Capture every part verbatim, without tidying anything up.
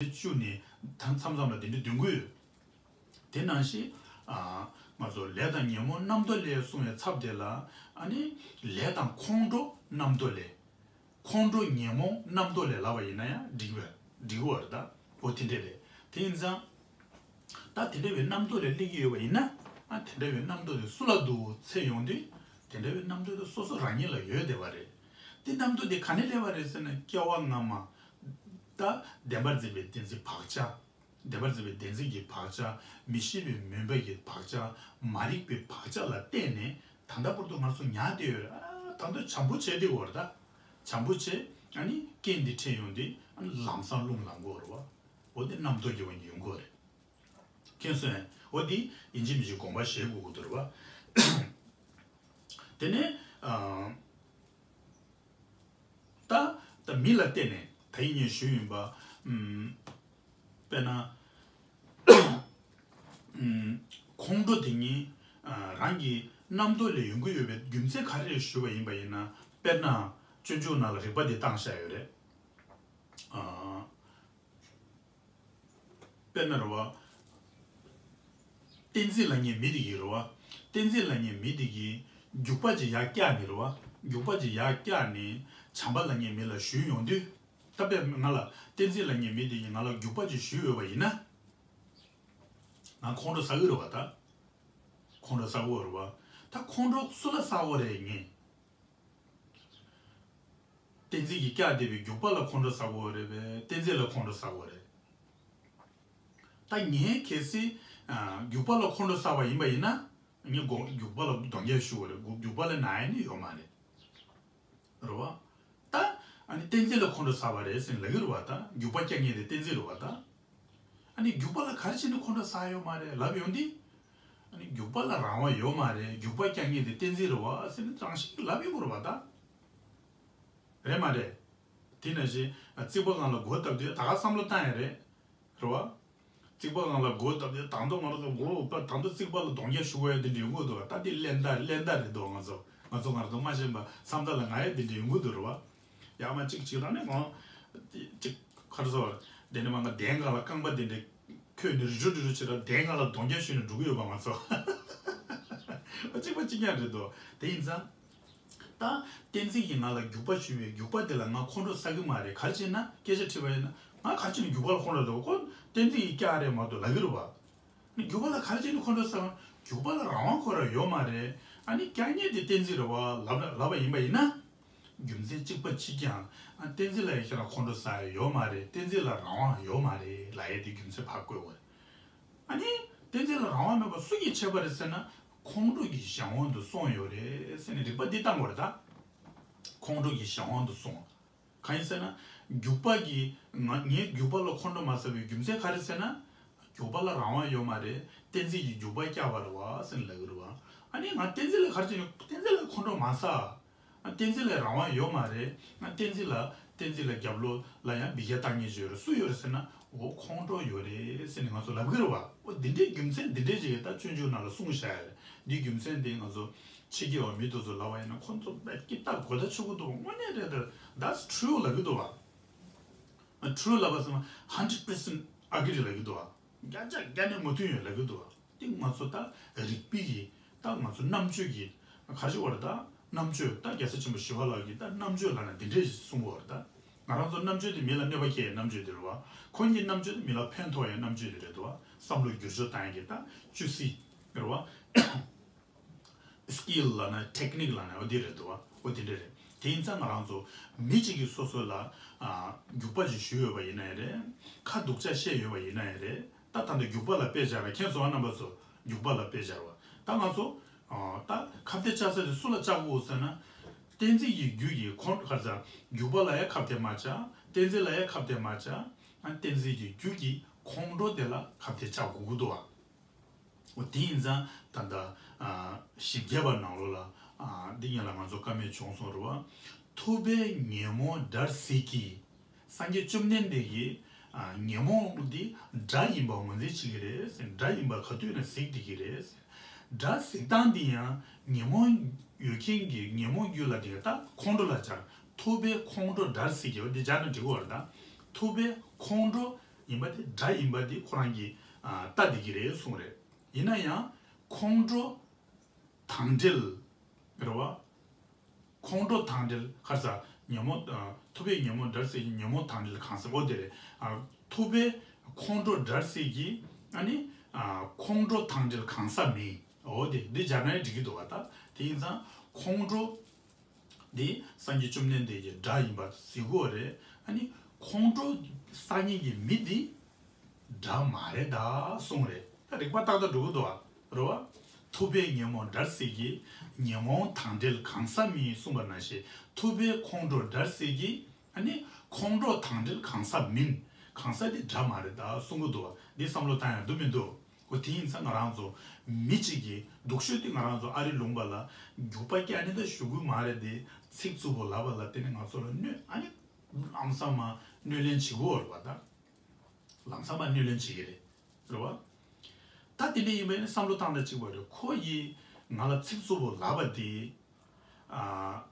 བཅུ་ནས་ད་མཚམས་མཚམས་ལ་དེ་འདྲའི་འདོན་གྱི་ཡོད། དེ་ནང་བཞིན་ཨ་ང་ཚོ་ལས་དང་ཉོན་མོངས་རྣམ་རྟོག་ལས་གསུངས་པའི་ཚབ་དེ་ལ་ཨ་ནི་ལས་དང་ཁོང་ཁྲོ་རྣམ་རྟོག་ལས། ཁོང་ཁྲོ་ཉོན་མོངས་རྣམ་རྟོག་ལས་ལབ་པ་ཡིན་ན་ཡང་འགྲིག་པ་འགྲིག་པ་རེད་ད། འོ་དེ་འདྲ་རེད། དེ་ཡིན་ཙང་། ད་དེ་འདྲ་བའི་རྣམ་རྟོག་ལས་སླེབས་ཀྱི་ཡོད་པ་ཡིན་ན། ཨ་དེ་འདྲ་བའི་རྣམ་རྟོག་དེ་སུ་ལ་འདུག་ཚེ་ཡོང་དུས། དེ་འདྲ་བའི་རྣམ་རྟོག་དེ་སོ་སོ་རང་ཉིད་ལ་ཡོད་བསྡད་པ་རེད། དེ་རྣམ་རྟོག་དེ་ག་ནས་སླེབས་པ་རེད་ཟེར་ན། སྐྱེ་བ་སྔ་མ། ད་བདེན་པར་འཛིན་པའི་བདེན་འཛིན་བག་ཆགས། བདེན་པར་འཛིན་པའི་བདེན་འཛིན་གྱི་བག་ཆགས། མི་ཤེས་པའི་མུན་པ་གི་བག་ཆགས། མ་རིག་པའི་བག་ཆགས་ལ་བརྟེན་ནས་ད་ལྟ་བར་དུ་ང་ཚོ་ཉར་བསྡད་ཡོད་རེད། ཨ་ད་དུང་བྱམས་པོ་བྱས་བསྡད་ཡོད་རེད་ད། བྱམས་པོ་བྱས། ཨ་ནི་རྐྱེན་འདི་འཕྲད་ཡོང་དུས་ཨ་ནི་ལམ་སང་རླུང་ལངས་ཀྱི་ཡོད་རེད་བ། འོ་དེ་རྣམ་རྟོག་གི་དབང་གིས་ཡོང་གི་ཡོད་རེད། མཁྱེན་སོང་ངས། འོ་དེ་ཡིན་གཅིག་མིན་གཅིག་དགོངས་པ་བཞེས་དགོས་ཀྱི་འདུག་རེད་བ། དེ་ནས་ཨ། ད་ད་མི་ལ་བརྟེན་ནས་ད་ཡིན་ངས་ཞུས་ཡིན་པ། ཨུམ། དཔེར་ན། ཨུམ། ཁོང་ཁྲོ་དེ་ཉིད་ཨ་རང་གི་རྣམ་རྟོག་ལས་ཡོང་གི་ཡོད་པའི་རྒྱུ་མཚན་ག་རེ་རེད་ཞུས་པ་ཡིན་པ་ཡིན་ན། དཔེར་ན་སྤྱོད་འཇུག་ནང་ལ་རིགས་པ་འདི་བཏང་བཞག་ཡོད་རེད། ཨ། དཔེར་ན་རེད་བ། གཏན་ཚིགས་ལབ་མཁན་མི་དེ་གིས་རེད་བ། གཏན་ཚིགས་ལབ་མཁན་མི་དེ་གིས་རྒྱུག་པ་ཅིག་ཡར་བཀྱགས་ནས་རེད་བ། རྒྱུག་པ་ཅིག་ཡར་བཀྱགས་ནས་བྱམས་པ་ལབ་མཁན་མི་ལ་གཞུས་ཡོང་དུས། ད་དཔེར་ང་ལ་གཏན་ཚིགས་ལབ་མཁན་མི་དེ་གིས་ང་ལ་རྒྱུག་པ་ཅིག་གཞུས་ཡོད་པ་ཡིན་ན། ང་ཁོང་ཁྲོ་ཟ་གི་རེད་བ་ད། ཁོང་ཁྲོ་ཟ་གི་རེད་བ། ད་ཁོང་ཁྲོ་སུ་ལ་ཟ་གི་རེད་ངས། གཏན་ཚིགས་ཀྱིས་བཀྱགས་བསྡད་པའི་རྒྱུག་པ་ལ་ཁོང་ཁྲོ་ཟ་གི་ཡོད་རེད་པས། གཏན་ཚིགས་ལ་ཁོང་ཁྲོ་ཟ་གི་ཡོད་རེད། ད་ངས་གལ་སྲིད་ཨ་རྒྱུག་པ་ལ་ཁོང་ཁྲོ་ཟ་བ་ཡིན་པ་ཡིན་ན། ངས་སྒོ་རྒྱུག་པ་ལ་གདོང་བརྒྱབ་ཞུ་གི་རེད། རྒྱུག་རྒྱུག་པ་ལ་ན་ཡ་ནི་ཡོད་མ་རེད། རེད་བ། ད་ཨ་ནི་གཏན་ཚིགས་ལ་ཁོང་ཁྲོ་ཟ་བ་རེད་ཟེར་ལབ་ཀྱི་རེད་བ། ད་རྒྱུག་པ་བཀྱག་མཁན་དེ་གཏན་ཚིགས་རེད་བ་ད། ཨ་ནི་རྒྱུག་པ་ལ་ག་རེ་བྱས་ནས་ཁོང་ཁྲོ་ཟ་ཡོད་མ་རེད་ལབ་ཡོང་དུས། ཨ་ནི་རྒྱུག་པ་ལ་རང་དབང་ཡོད་མ་རེད། རྒྱུག་པ་བཀྱག་མཁན་དེ་གཏན་ཚིགས་རེད་བ་ཟེར་ནས་རང་བཞིན་གྱིས་ལབ་ཡོང་གི་རེད་བ་ད། རེད་མ་རེད། དེ་ནང་བཞིན་རྩིག་པ་སྒང་ལ་སྒོ་བཏབ་དུས་ད་ག་བསམ་བློ་བཏང་ཡ་རེད། རེད་བ། རྩིག་པ་སྒང་ལ་སྒོ་བཏབ་དུས་ད་དུང་ང་རང་ཚོ་སྒོ་ད་དུང་རྩིག་པ་ལ་གདོང་བརྒྱབ་ཞུ་དགོས་ཡ་དེ་འདྲ་ཡོང་གི་འདུག་ད་དེ་གླེན་རྟགས་གླེན་རྟགས་རེད་འདུག་ང་ཚོ་ང་ཚོ་ང་རང་ཚོ་མ་ཤེས་པ་བསམ་བློ་ལ་ང་ཡ་དེ་འདྲ་ཡོང་གི་འདུག་རེད་བ། ཡང་མ་གཅིག་གཅིག་རང་ནས་ང་གཅིག་ག་རེ་ཟེར། དེ་ནས་མ་ང་གདན་སྒང་ལ་རྐང་པ་དེ་འདྲ་འཁོད་ནས་རི་ཅོ་རི་ཅོ་བྱེད་ར་གདན་སྒང་ལ་གདོང་བརྒྱབ་ཞུས་ནས་འགྲོ་གི་ཡོད་པ་ང་ཚོ། གཅིག་པ་གཅིག་རྐྱང་རེད་འདུག་དེ་ཡིན་ཙང་། ད་གཏན་ཚིགས་ཀྱིས་ང་ལ་རྒྱུག་པ་གཞུས་པའི་རྒྱུག་པ་དེ་ལ་ང་ཁོང་ཁྲོ་ཟ་གི་མ་རེད། ག་རེ་བྱས་ན་སྐད་ཆ་དྲིས་པ་ཡིན་ན་ང་ག་རེ་བྱས་ནས་རྒྱུག་པ་ལ་ཁོང་ཁྲོ་ཟ། ཁོ་གཏན་ཚིགས་ཀྱིས་བཀྱགས་རེད་མ་གཏོགས་ལབ་ཀྱི་རེད་བ། རྒྱུག་པ་ལ་ག་རེ་བྱས་ནས་ཁོང་ཁྲོ་ཟ། རྒྱུག་པ་ལ་རང་དབང་ཁོ་རང་ཡོད་མ་རེད། ཨ་ནི་བཀྱག་མཁན་དེ་གཏན་ཚིགས་རེད་བ་ལབ་ན་ལབ་པ་ཡིན་པ་ཡིན་ན། རྒྱུ་མཚན་གཅིག་པ་གཅིག་རྐྱང་། ཨ་གཏན་ཚིགས་ལ་ཡ་ཁྱེད་རང་ཁོང་ཁྲོ་ཟ་ཡ་ཡོད་མ་རེད། གཏན་ཚིགས་ལ་རང་དབང་ཡོད་མ་རེད་ལབ་ཡ་དེ་རྒྱུ་མཚན་ཕར་བཀོད་དགོས་རེད། ཨ་ནི་གཏན་ཚིགས་ལ་རང་དབང་མེད་པ་སུ་གིས་བྱས་པ་རེད་ཟེར་ན། ཁོང་ཁྲོ་གི་གཞན་དབང་དུ་སོང་ཡོད་རེད་ཟེར་ནས་རིགས་པ་འདི་བཏང་དགོས་རེད་ད། ཁོང་ཁྲོ་གི་གཞན་དབང་དུ་སོང་། གང་ཡིན་ཟེར་ན། རྒྱུག་པ་གིས་ང་ངས་རྒྱུག་པ་ལ་ཁོང་ཁྲོ་མ་ཟ་བའི་རྒྱུ་མཚན་ག་རེ་ཟེར་ན། རྒྱུག་པ་ལ་རང་དབང་ཡོད་མ་རེད། གཏན་ཚིགས་ཀྱིས་རྒྱུག་པ་བཀྱགས་པ་རེད་བ་ཟེར་ནས་ལབ་ཀྱི་རེད་བ། ཨ་ནི་ང་གཏན་ཚིགས་ལ་ག་རེ་བྱས་ནས་གཏན་ཚིགས་ལ་ཁོང་ཁྲོ་མ་ཟ། ཨ་གཏན་ཚིགས་ལ་རང་དབང་ཡོད་མ་རེད། ང་གཏན་ཚིགས་ལ་གཏན་ཚིགས་ལ་རྒྱབ་ལོགས་ལ་ཡང་འབུད་རྒྱག་བཏང་མཁན་ཅིག་ཡོད་རེད། སུ་ཡོད་རེད་ཟེར་ན། འོ་ཁོང་ཁྲོ་ཡོད་རེད་ཟེར་ནས་ང་ཚོ་ལབ་ཀྱི་རེད་བ། འོ་འདི་འདྲའི་རྒྱུ་མཚན་འདི་འདྲའི་ཅིག་ད་སྤྱོད་འཇུག་ནང་ལ་གསུངས་བཞག་ཡོད་རེད། འདིའི་རྒྱུ་མཚན་དེ་ང་ཚོ་ཕྱི་རྒྱལ་བ་མི་དེ་ཚོ་ལབ་པ་ཡིན་ན་ཁོང་ཚོ་བས་ཀི་ད་གོ་ད་ཆོད་ཀྱི་འདུག་དངོས་གནས་རེད་ད། That's true ལབ་ཀྱི་འདུག་བ། True ལབ་པ་ཟེར་ན་hundred percent agree ལབ་ཀྱི་འདུག་བ། བརྒྱ་ཆ་བརྒྱ་ནས་མོས་མཐུན་ཡོད་ལབ་ཀྱི་འདུག་བ། དེ་ང་ཚོ་ད་རིག་པའི་གི་ད་ང་ཚོ་རྣམ་དཔྱོད་ཀྱི་ག་རེ་ཞིག་བར་ད་རྣམ་དཔྱོད་ད་རྒྱལ་སྲས་ཆེན་པོ་ཞི་བ་ལྷ་གིས་ད་རྣམ་དཔྱོད་ལབ་ན་འདི་འདྲས་ཞིག་གསུང་གི་བར་ད། ང་རང་ཚོ་རྣམ་དཔྱོད་དེ་མི་ལ་གནོད་པ་སྐྱེལ་རྣམ་དཔྱོད་དེ་རེད་བ། ཁོང་གི་རྣམ་དཔྱོད་དེ་མི་ལ་ཕན་ཐོགས་ཡ་རྣམ་དཔྱོད་དེ་རེད་འདུག་བ། བསམ་བློ་བསྒྱུར་བཅོས་བཏང་ཡ་གི་ད་བཅུད་སྲིད་རེད་བ། Skill ལབ་ན་technique ལབ་ན་འོ་དེ་རེད་འདུག་བ། འོ་དེ་འདྲ་རེད། དེ་ཡིན་ཙང་ང་རང་ཚོ་མི་གཅིག་གིས་སོ་སོ་ལ་ཨ་རྒྱུག་པ་ཅིག་གཞུས་ཡོད་པ་ཡིན་ན་ཡང་རེད། ཁ་སྡུག་ཅག་བཤད་ཡོད་པ་ཡིན་ན་ཡང་རེད། ད་ད་ལྟ་རྒྱུག་པ་ལ་དཔེ་སྦྱར་བ། མཁྱེན་སོང་ང་རྣམ་པ་ཚོ། རྒྱུག་པ་ལ་དཔེ་སྦྱར་བ། ད་ང་ཚོ་ཨ་ད་ཁ་གཏད་བཅག་ས་དེ་སུ་ལ་བཅག་དགོས་ཟེར་ན། གཏན་ཚིགས་ཀྱི་རྒྱུ་ཡི་ཁོང་ག་ས་རྒྱུག་པ་ལ་ཡང་ཁ་གཏད་མ་བཅག་གཏན་ཚིགས་ལ་ཡང་ཁ་གཏད་མ་བཅག་ཨ་གཏན་ཚིགས་ཀྱི་རྒྱུ་གི་ཁོང་ཁྲོ་དེ་ལ་ཁ་གཏད་བཅག་དགོས་ཀྱི་འདུག་བ། འོ་དེ་ཡིན་ཙང་ད་ལྟ་ཨ་བཞི་བརྒྱ་པ་ནང་ལོགས་ལ་ཨ་འདི་ཉིད་ལ་ང་ཚོ་བཀའ་མོལ་བྱུང་སོང་རེད་བ། ཐུབ་པས་ཉོན་མོངས་དགྲར་གཟིགས་ཀྱིས། སངས་རྒྱས་བཅོམ་ལྡན་འདས་ཀྱིས་ཨ་ཉོན་མོངས་འདི་དགྲ་ཡིན་པ་ངོས་འཛིན་བྱེད་ཀྱི་རེད་ཟེར། དགྲ་ཡིན་པ་ག་དུས་ན་གཟིགས་བསྡད་ཀྱི་རེད་ཟེར། དགྲ་གཟིགས་སྟངས་འདི་ཡང་ཉོན་མོངས་ཡོད་མཁན་གྱི་ཉོན་མོངས་རྒྱུད་ལ་དེ་ད་ཁོང་ཁྲོ་ལ་སྦྱར། ཐུབ་པས་ཁོང་ཁྲོ་དགྲར་གཟིགས་ཀྱིས། འོ་འདི་སྦྱར་ན་འགྲིག་གི་རེད་ད། ཐུབ་པས་ཁོང་ཁྲོ་ ཡིན་པ་དེ་སྒྲ་ཡིན་པ་དེ་ཁོ་རང་གིས་ཨ་ལྟ་བསྡད་ཀྱི་རེད་གསུངས་རེད། ཡིན་ན་ཡང་ཁོང་ཁྲོ་དང་འབྲེལ་རེད་བ། ཁོང་ཁྲོ་དང་འབྲེལ་ཁར་ས་ཉོན་མོངས་ཨ་ཐུབ་པས་ཉོན་མོངས་དགྲར་སེལ་གྱི་ཉོན་མོངས་དང་འབྲེལ་གང་ཟག་འོ་དེ་རེད། ཨ་ཐུབ་པས་ཁོང་ཁྲོ་དགྲར་སེལ་གྱི་ཨ་ནི་ཨ་ཁོང་ཁྲོ་དང་འབྲེལ་གང་ཟག་མིན། འོ་དེ་འདི་སྦྱར་ན་ཡང་འགྲིག་གི་འདུག་བ། ད་དེ་ཡིན་ཙང་ཁོང་ཁྲོ་འདི་སངས་རྒྱས་བཅོམ་ལྡན་འདས་ཀྱི་སྒྲ་ཡིན་པ་གཟིགས་དགོས་རེད། ཨ་ནི་ཁོང་ཁྲོ་བསགས་མཁན་གྱི་མི་འདི་སྒྲ་མ་རེད་ད་གསུངས་རེད། ད་རིགས་པ་ཏག་ཏག་འགྲོ་གི་འདུག་བ། རེད་བ། ཐུབ་པས་ཉོན་མོངས་དགྲར་སེལ་གྱི། ཉོན་མོངས་དང་འབྲེལ་གང་ཟག་མིན་གསུངས་པ་ནང་བཞིན་ཐུབ་པས་ཁོང་ཁྲོ་དགྲར་སེལ་གྱི། ཨ་ནི་ཁོང་ཁྲོ་དང་འབྲེལ་གང་ཟག་མིན། གང་ཟག་དེ་སྒྲ་མ་རེད་ད་གསུང་གི་འདུག་བ། འདི་བསམ་བློ་བཏང་ཡག་འདུག་མི་འདུག་འོ་དེ་ཡིན་ཙང་ང་རང་ཚོ་མི་གཅིག་གི་སྡུག་ཤོས་དེ་ང་རང་ཚོ་ཨ་རི་ལུང་པ་ལ་རྒྱུག་པ་རྒྱག་ནི་ད་ཞུ་གི་མ་རེད་དེ། ཚིག་རྩུབ་པོ་ལབ་པ་ལ་བརྟེན་ནས་ང་ཚོ་ལ་གནོད། ཨ་ནི་ལམ་སང་མ་གནོད་ལན་བྱེད་ཀྱི་ཡོད་རེད་བ། ད་ལམ་སང་མ་གནོད་ལན་བྱེད་ཀྱི་རེད། རེད་བ། ད་དེ་འདྲ་ཡིན་པ་ཡིན་ན་བསམ་བློ་བཏང་ན་གཅིག་པ་རེད། ཁོ་ཡིས་ང་ལ་ཚིག་རྩུབ་པོ་ལབ་པ་དེ། ཨ།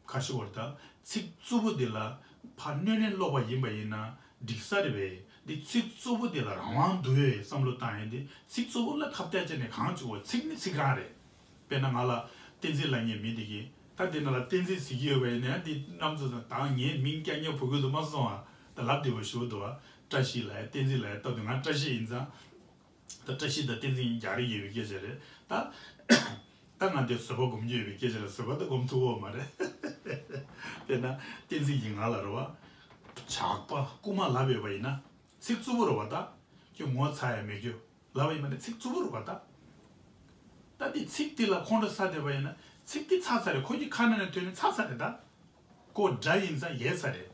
ཁ་ཤས་བར་ད་ཚིག་རྩུབ་པོ་དེ་ལ་ཕར་གནོད་ལན་སློག་པ་ཡིན་པ་ཡིན་ན་འགྲིག་ས་རེད་པས། འདི་ཚིག་རྩུབ་པོ་དེ་ལ་རང་དབང་འདུག་བས་བསམ་བློ་བཏང་ཡིན་ཏེ། ཚིག་རྩུབ་པོ་ལ་ཁ་གཏད་བྱས་ནས་གང་བྱུང་བ། ཚིག་ནི་ཚིག་རང་རེད། དཔེར་ན་ང་ལ་བསྟན་འཛིན་ལབ་མཁན་མི་དེ་གིས། ད་དེ་ན་ལ་བསྟན་འཛིན་ཟེར་གྱི་ཡོད་པ་ཡིན་ན་ཡང་དེ་རྣམ་ཚོ་དང་ད་ངའི་མིང་རྐྱང་རྐྱང་འབོད་ཀྱི་འདུག་མ་སོང་ཨ། ད་ལབ་བདེ་པོ་ཞུ་འདུག་ཨ། བཀྲ་ཤིས་ལབ་ཡ་བསྟན་འཛིན་ལབ་ཡ་སྟབས་བདེ། ང་བཀྲ་ཤིས་ཡིན་ཙང་། ད་བཀྲ་ཤིས་དང་བསྟན་འཛིན་རྒྱག་རེས་ཡོད་པའི་སྐད་ཆ་རེད་ད། ད་ང་དེ་བཟོད་པ་སྒོམ་རྒྱུ་ཡོད་པའི་སྐད་ཆ་རེད། བཟོད་པ་ད་སྒོམ་ཐུབ་ཀྱི་ཡོད་མ་རེད། དཔེར་ན་བསྟན་འཛིན་གྱིས་ང་ལ་རེད་བ། ཇག་པ་རྐུ་མ་ལབ་ཡོད་པ་ཡིན་ན། ཚིག་རྩུབ་པོ་རེད་བ། ད་ཁྱོད་ངོ་ཚ་ཡ་མེད་རྒྱུ་ལབ་པ་ཡིན་པ་ནི་ཚིག་རྩུབ་པོ་རེད་བ། ད་ད་དེ་ཚིག་དེ་ལ་ཁོང་ཁྲོ་ཟ་བསྡད་པ་ཡིན་ན་ཚིག་དེ་ཚར་ཚར་རེད། ཁོ་གི་ཁ་ནང་ནས་ཐོན་ནས་ཚར་ཚར་རེད་ད། ཁོ་དགྲ་ཡིན་ཙང་ཡལ་ཚར་རེད།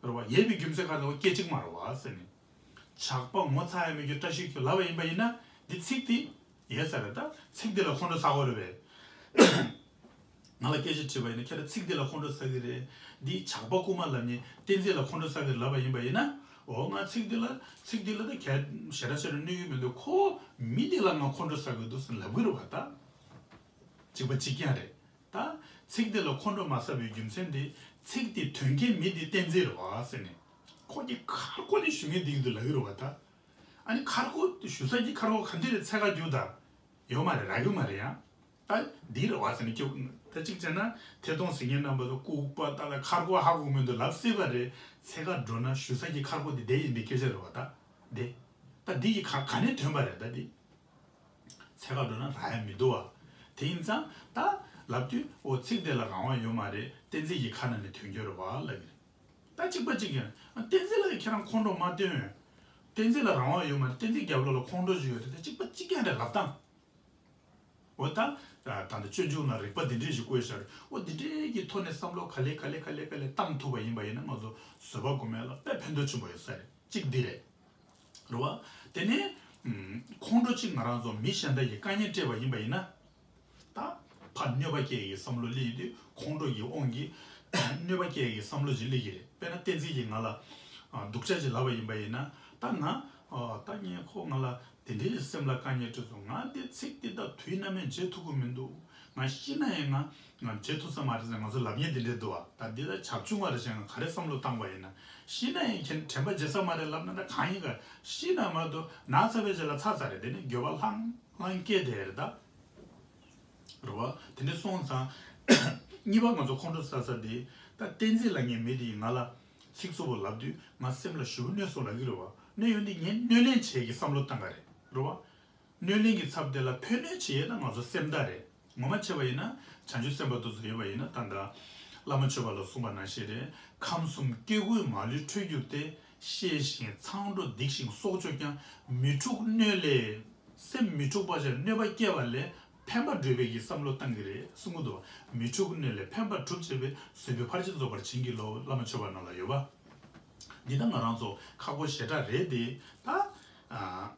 རེད་བ། ཡལ་བའི་རྒྱུ་མཚན་ག་རེ་ལབ། སྐད་ཅིག་མ་རེད་བ་ཟེར་ནས། ཇག་པ་ངོ་ཚ་ཡ་མེད་རྒྱུ་བཀྲ་ཤིས་ཁྱོད་ལབ་པ་ཡིན་པ་ཡིན་ན་འདི་ཚིག་དེ་ཡལ་ཚར་རེད་ད། ཚིག་འདི་ལ་ཁོང་ཁྲོ་ཟ་དགོས་རེད་པས། ང་ལ་སྐད་ཆ་དྲིས་པ་ཡིན་ན་ཁྱེད་རང་ཚིག་འདི་ལ་ཁོང་ཁྲོ་ཟ་གི་རེད། འདི་ཇག་པ་རྐུ་མ་ལབ་མཁན་བསྟན་འཛིན་ལ་ཁོང་ཁྲོ་ཟ་གི་རེད་ལབ་པ་ཡིན་པ་ཡིན་ན། འོ་ང་ཚིག་འདི་ལ་ཚིག་འདི་ལ་ད་གལ་ཞེ་དྲག་ཞེ་དྲག་གནོད་ཀྱི་མི་འདུག་ཁོ་མི་འདི་ལ་ང་ཁོང་ཁྲོ་ཟ་གི་འདུག་ཟེར་ལབ་གི་རེད་བ་ད། གཅིག་པ་གཅིག་རྐྱང་རེད། ད་ཚིག་འདི་ལ་ཁོང་ཁྲོ་མ་ཟ་བའི་རྒྱུ་མཚན་དེ། ཚིག་དེ་ཐོན་མཁན་མི་དེ་བསྟན་འཛིན་རེད་བ་ཟེར་ནས། ཁོ་གི་ཁ་ཁོ་ནས་ཞུ་མཁན་འདི་གི་འདུག་ལབ་ཀྱི་རེད་བ་ད། ཨ་ནི་ཁ་རོག་ཞུ་ས་ཀྱི་ཁ་རོག་ག་འདི་རེད། ཚད་ག་རྒྱུག་ད། ཡོད་མ་རེད། རག་གི་མ་རེད་ཡ། ད་འདི་རེད་བ་ཟེར་ནས་ཁྱོད་ད་གཅིག་བྱས་ན་ཐད་གཏོང་ཟེར་མཁན་རྣམ་པ་ཚོ་ལྐུགས་པ་ད་ད་ཁ་རོག་ཧ་གོ་མི་འདུག་ལབ་སྲིད་པ་རེད། ཚད་ག་འགྲོ་ན་ཞུ་ས་ཀྱི་ཁ་རོག་འདི་བསྡད་ཡིན་པའི་སྐད་ཆ་རེད་བ་ད། འདི། ད་འདི་ཡི་ག་ག་ནས་ཐོན་པ་རེད་ད་འདི། ཚད་ག་འགྲོ་ན་རག་ཡ་མི་འདུག་བ། དེ་ཡིན་ཙང་ད་ལབ་དུས་འོ་ཚིག་དེ་ལ་རང་དབང་ཡོད་མ་རེད། བསྟན་འཛིན་གྱི་ཁ་ནང་ནས་ཐོན་རྒྱུ་རེད་བ་ལབ་ཀྱི་རེད། ད་གཅིག་པ་གཅིག་ཡིན། ཨ་བསྟན་འཛིན་ལ་ཁྱེད་རང་ཁོང་ཁྲོ་མ་སྟོན། བསྟན་འཛིན་ལ་རང་དབང་ཡོད་མ་རེད། བསྟན་འཛིན་རྒྱབ་ལོགས་ལ་ཁོང་ཁྲོ་ཞིག་ཡོད་རེད། ད་གཅིག་པ་གཅིག་རྐྱང་རེད་ལབ་སྟངས། འོ་ད་ད་ལྟ་སྤྱོད་འཇུག་ནང་རིགས་པ་འདི་འདྲས་ཞིག་བཀོད་བཞག་རེད། འོ་འདི་འདྲས་ཀྱི་ཐོག་ནས་བསམ་བློ་ག་ལེ་ག་ལེ་ག་ལེ་ག་ལེ་བཏང་ཐུབ་པ་ཡིན་པ་ཡིན་ན་ང་ཚོ་བཟོད་པ་སྒོམ་ཡ་ལ་དཔེ་ཕན་ཐོགས་ཆེན་པོ་ཡོད་ས་རེད། གཅིག་འདི་རེད། རེད་བ། དེ་ནས་ཨམ། ཁོང་ཁྲོ་གཅིག་ང་རང་ཚོ་མི་གཞན་དག་གིས་དཀའ་ངལ་སྤྲད་པ་ཡིན་པ་ཡིན་ན། ད་ཕར་གནོད་པ་སྐྱེལ་ཡག་གི་བསམ་བློ་སླེབས་ཡོང་དུས་ཁོང་ཁྲོ་གི་དབང་གིས་གནོད་པ་སྐྱེལ་ཡག་གི་བསམ་བློ་ཞིག་སླེབས་ཀྱི་རེད། དཔེར་ན་བསྟན་འཛིན་གྱིས་ང་ལ་ཨ། སྡུག་ཅག་ཅིག་ལབ་པ་ཡིན་པ་ཡིན་ན། ད་ང་ཨ། ད་ངས་ཁོ་ང་ལ་དེ་འདྲའི་སེམས་ལ་དཀའ་ངལ་སྤྲད་སོང་། ང་འདི་ཚིག་འདི་ད་དུས་ནམ་ཡང་བརྗེད་ཐུབ་ཀྱི་མི་འདུག་ང་ཤི་ན་ཡང་ང་ང་བརྗེད་ཐུབ་ས་མ་རེད་ཟེར་ང་ཚོ་ལབ་མཁན་དེ་འདྲས་འདུག་བ། ད་འདི་ད་བྱབ་ཆུང་བ་རེད་ཟེར་ང་ག་རེ་བསམ་བློ་བཏང་བ་ཡིན་ན། ཤི་ན་ཡང་ཁྱེད་དྲན་པ་བརྗེད་ས་མ་རེད་ལབ་ན་ད་གང་ཡིན་ག་ཤི་ན་མ་གཏོགས་ན་ཚ་བའི་རྗེས་ལ་ཚར་ཚར་རེད། དེ་ནི་འགྱོད་པ་ལྷང་ལྷང་སྐྱེས་དེ་རེད་ད། རེད་བ། དེ་འདྲས་སོང་ཙང་། གཉིས་པ་ང་ཚོ་ཁོང་ཁྲོ་ཟ་ས་དེ། ད་བསྟན་འཛིན་ལབ་མཁན་མི་དེ་ཡིས་ང་ལ་ཚིག་རྩུབ་པོ་ལབ་དུས་ང་སེམས་ལ་ཞེ་པོ་གནོད་སོང་ལབ་ཀྱི་རེད་བ། གནོད་ཡོང་དུས་ངས་གནོད་ལན་བྱེད་ཀྱི་བསམ་བློ་བཏང་ག་རེད། རེད་བ། གནོད་ལན་གྱི་ཚབ་དེ་ལ་ཕན་གནོད་བྱེད་ཡས་ན་ང་ཚོ་སེམས་ཐག་རེད། ངོ་མ་བྱས་པ་ཡིན་ན་བྱང་ཆུབ་སེམས་དཔའ་དེ་ཚོ་ཡོད་པ་ཡིན་ན་ད་ལྟ་བླ་མ་མཆོད་པ་ལ་གསུངས་པ་ནང་བཞིན་རེད། ཁམས་གསུམ་སྐྱེ་དགུའི་མ་ལུས་འཕྲོད་གྱུར་ཏེ། གཤེ་ཞིང་མཚང་འགྲོ་སྡིགས་ཤིང་སྲོག་གཅོད་ཀྱང་། མི་འཁྲུགས་གནོད་ལས། སེམས་མི་འཁྲུགས་པ་ཞིག་གནོད་པ་སྐྱེལ་བ་ལས་ཕན་པ་སྒྲུབ་པའི་གི་བསམ་བློ་བཏང་གི་རེད་གསུང་གི་འདུག་མི་འཁྲུགས་གནོད་ལས་ཕན་པ་སྒྲུབ་བྱེད་པའི། བཟོད་པའི་ཕར་ཕྱིན་རྫོགས་པར་བྱིན་གྱིས་རློབས། བླ་མ་མཆོད་པ་ནང་ལ་ཡོད་པ། འདི་ད་ང་རང་ཚོ་ཁག་པོ་ཞེ་དྲག་རེད་དེ། ད་ཨ།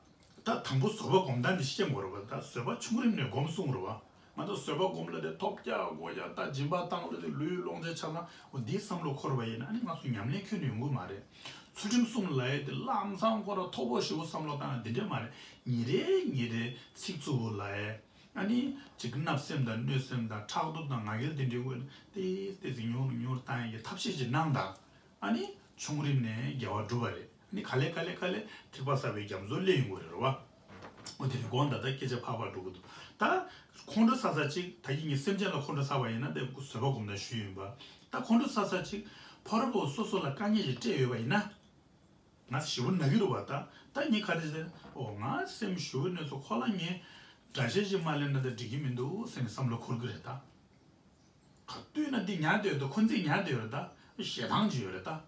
ད་དང་པོ་བཟོད་པ་སྒོམ་སྟངས་འདི་ཤེས་དགོས་རེད་བ། ད་བཟོད་པ་ཆུང་རིམ་ནས་སྒོམ་གསུངས་རེད་བ། ང་ཚོ་བཟོད་པ་སྒོམ་ལ་དེ་ཐོབ་རྒྱག་དགོས་ཡ། ད་སྦྱིན་པ་བཏང་ལ་དེ་ལུས་ལོངས་སྤྱོད་ཆ་ཚང་འོ་འདིའི་བསམ་བློ་འཁོར་བ་ཡིན་ན་ཨ་ནི་ང་ཚོ་ཉམས་ལེན་ཁྱོན་ནས་ཡོང་གི་མ་རེད། ཚུལ་ཁྲིམས་གསུམ་ལ་ཡ་དེ་ལམ་སང་ཁོ་ར་མཐོ་པོ་ཞེ་པོ་བསམ་བློ་བཏང་ན་འདི་འདྲས་མ་རེད། ཉིན་རེ་ཉིན་རེ་ཚིག་རྩུབ་པོ་ལ་ཡ། ཨ་ནི་ཅིག་བརྣབ་སེམས་དང་གནོད་སེམས་དང་ཕྲག་དོག་དང་ང་རྒྱལ་དེ་འདྲའི་དངོས་ཏེ་ཏེ་ཟིག་ཉུང་རུ་ཉུང་རུ་བཏང་ཡ་གི་ཐབས་ཤེས་ཅིག་གནང་དང་། ཨ་ནི། བྱུང་རིམ་ནས་དགེ་བ་བསྒྲུབས་པ་རེད། ཨ་ནི་ག་ལེ་ག་ལེ་ག་ལེ་ཐེག་པ་གསར་པའི་རྒྱ་མཚོ་སླེབས་ཡོང་གི་རེད་བ། འོ་དེ་རིང་དགོང་དག་ད་སྐད་ཆ་ཕར་ཕར་འགྲོ་གི་འདུག་ད་ཁོང་ཁྲོ་ཟ་ས་ཅིག་ད་ཡིན་ངེས་སེམས་ཅན་ལ་ཁོང་ཁྲོ་ཟ་བ་ཡིན་ན་དེ་བཟོད་པ་སྒོམ་ན་ཞུས་ཡིན་པ། ད་ཁོང་ཁྲོ་ཟ་ས་ཅིག་ཕ་རོལ་པོ་སོ་སོ་ལ་དཀའ་ངལ་ཞིག་སྤྲད་ཡོད་པ་ཡིན་ན། ང་ཞེ་པོ་ན་གི་རེད་བ་ད། ད་ངས་ག་རེ་ཟེར། ཨོ་ང་སེམས་ཞེ་པོ་ནས་སོ་ཁོ་ལ་ངས་དགྲ་ཤ་ཞིག་མ་ལེན་ན་ད་འགྲིག་གི་མི་འདུག་ཟེར་ནས་བསམ་བློ་འཁོར་གི་རེད་ད། ག་དུས་ན་འདི་ཉར་བསྡད་ཡོད་ད། ཁོ་ཚོས་ཉར་བསྡད་ཡོད་རེད་ད། ཞེ་སྡང་ཅིག་ཡོད་རེད་ད།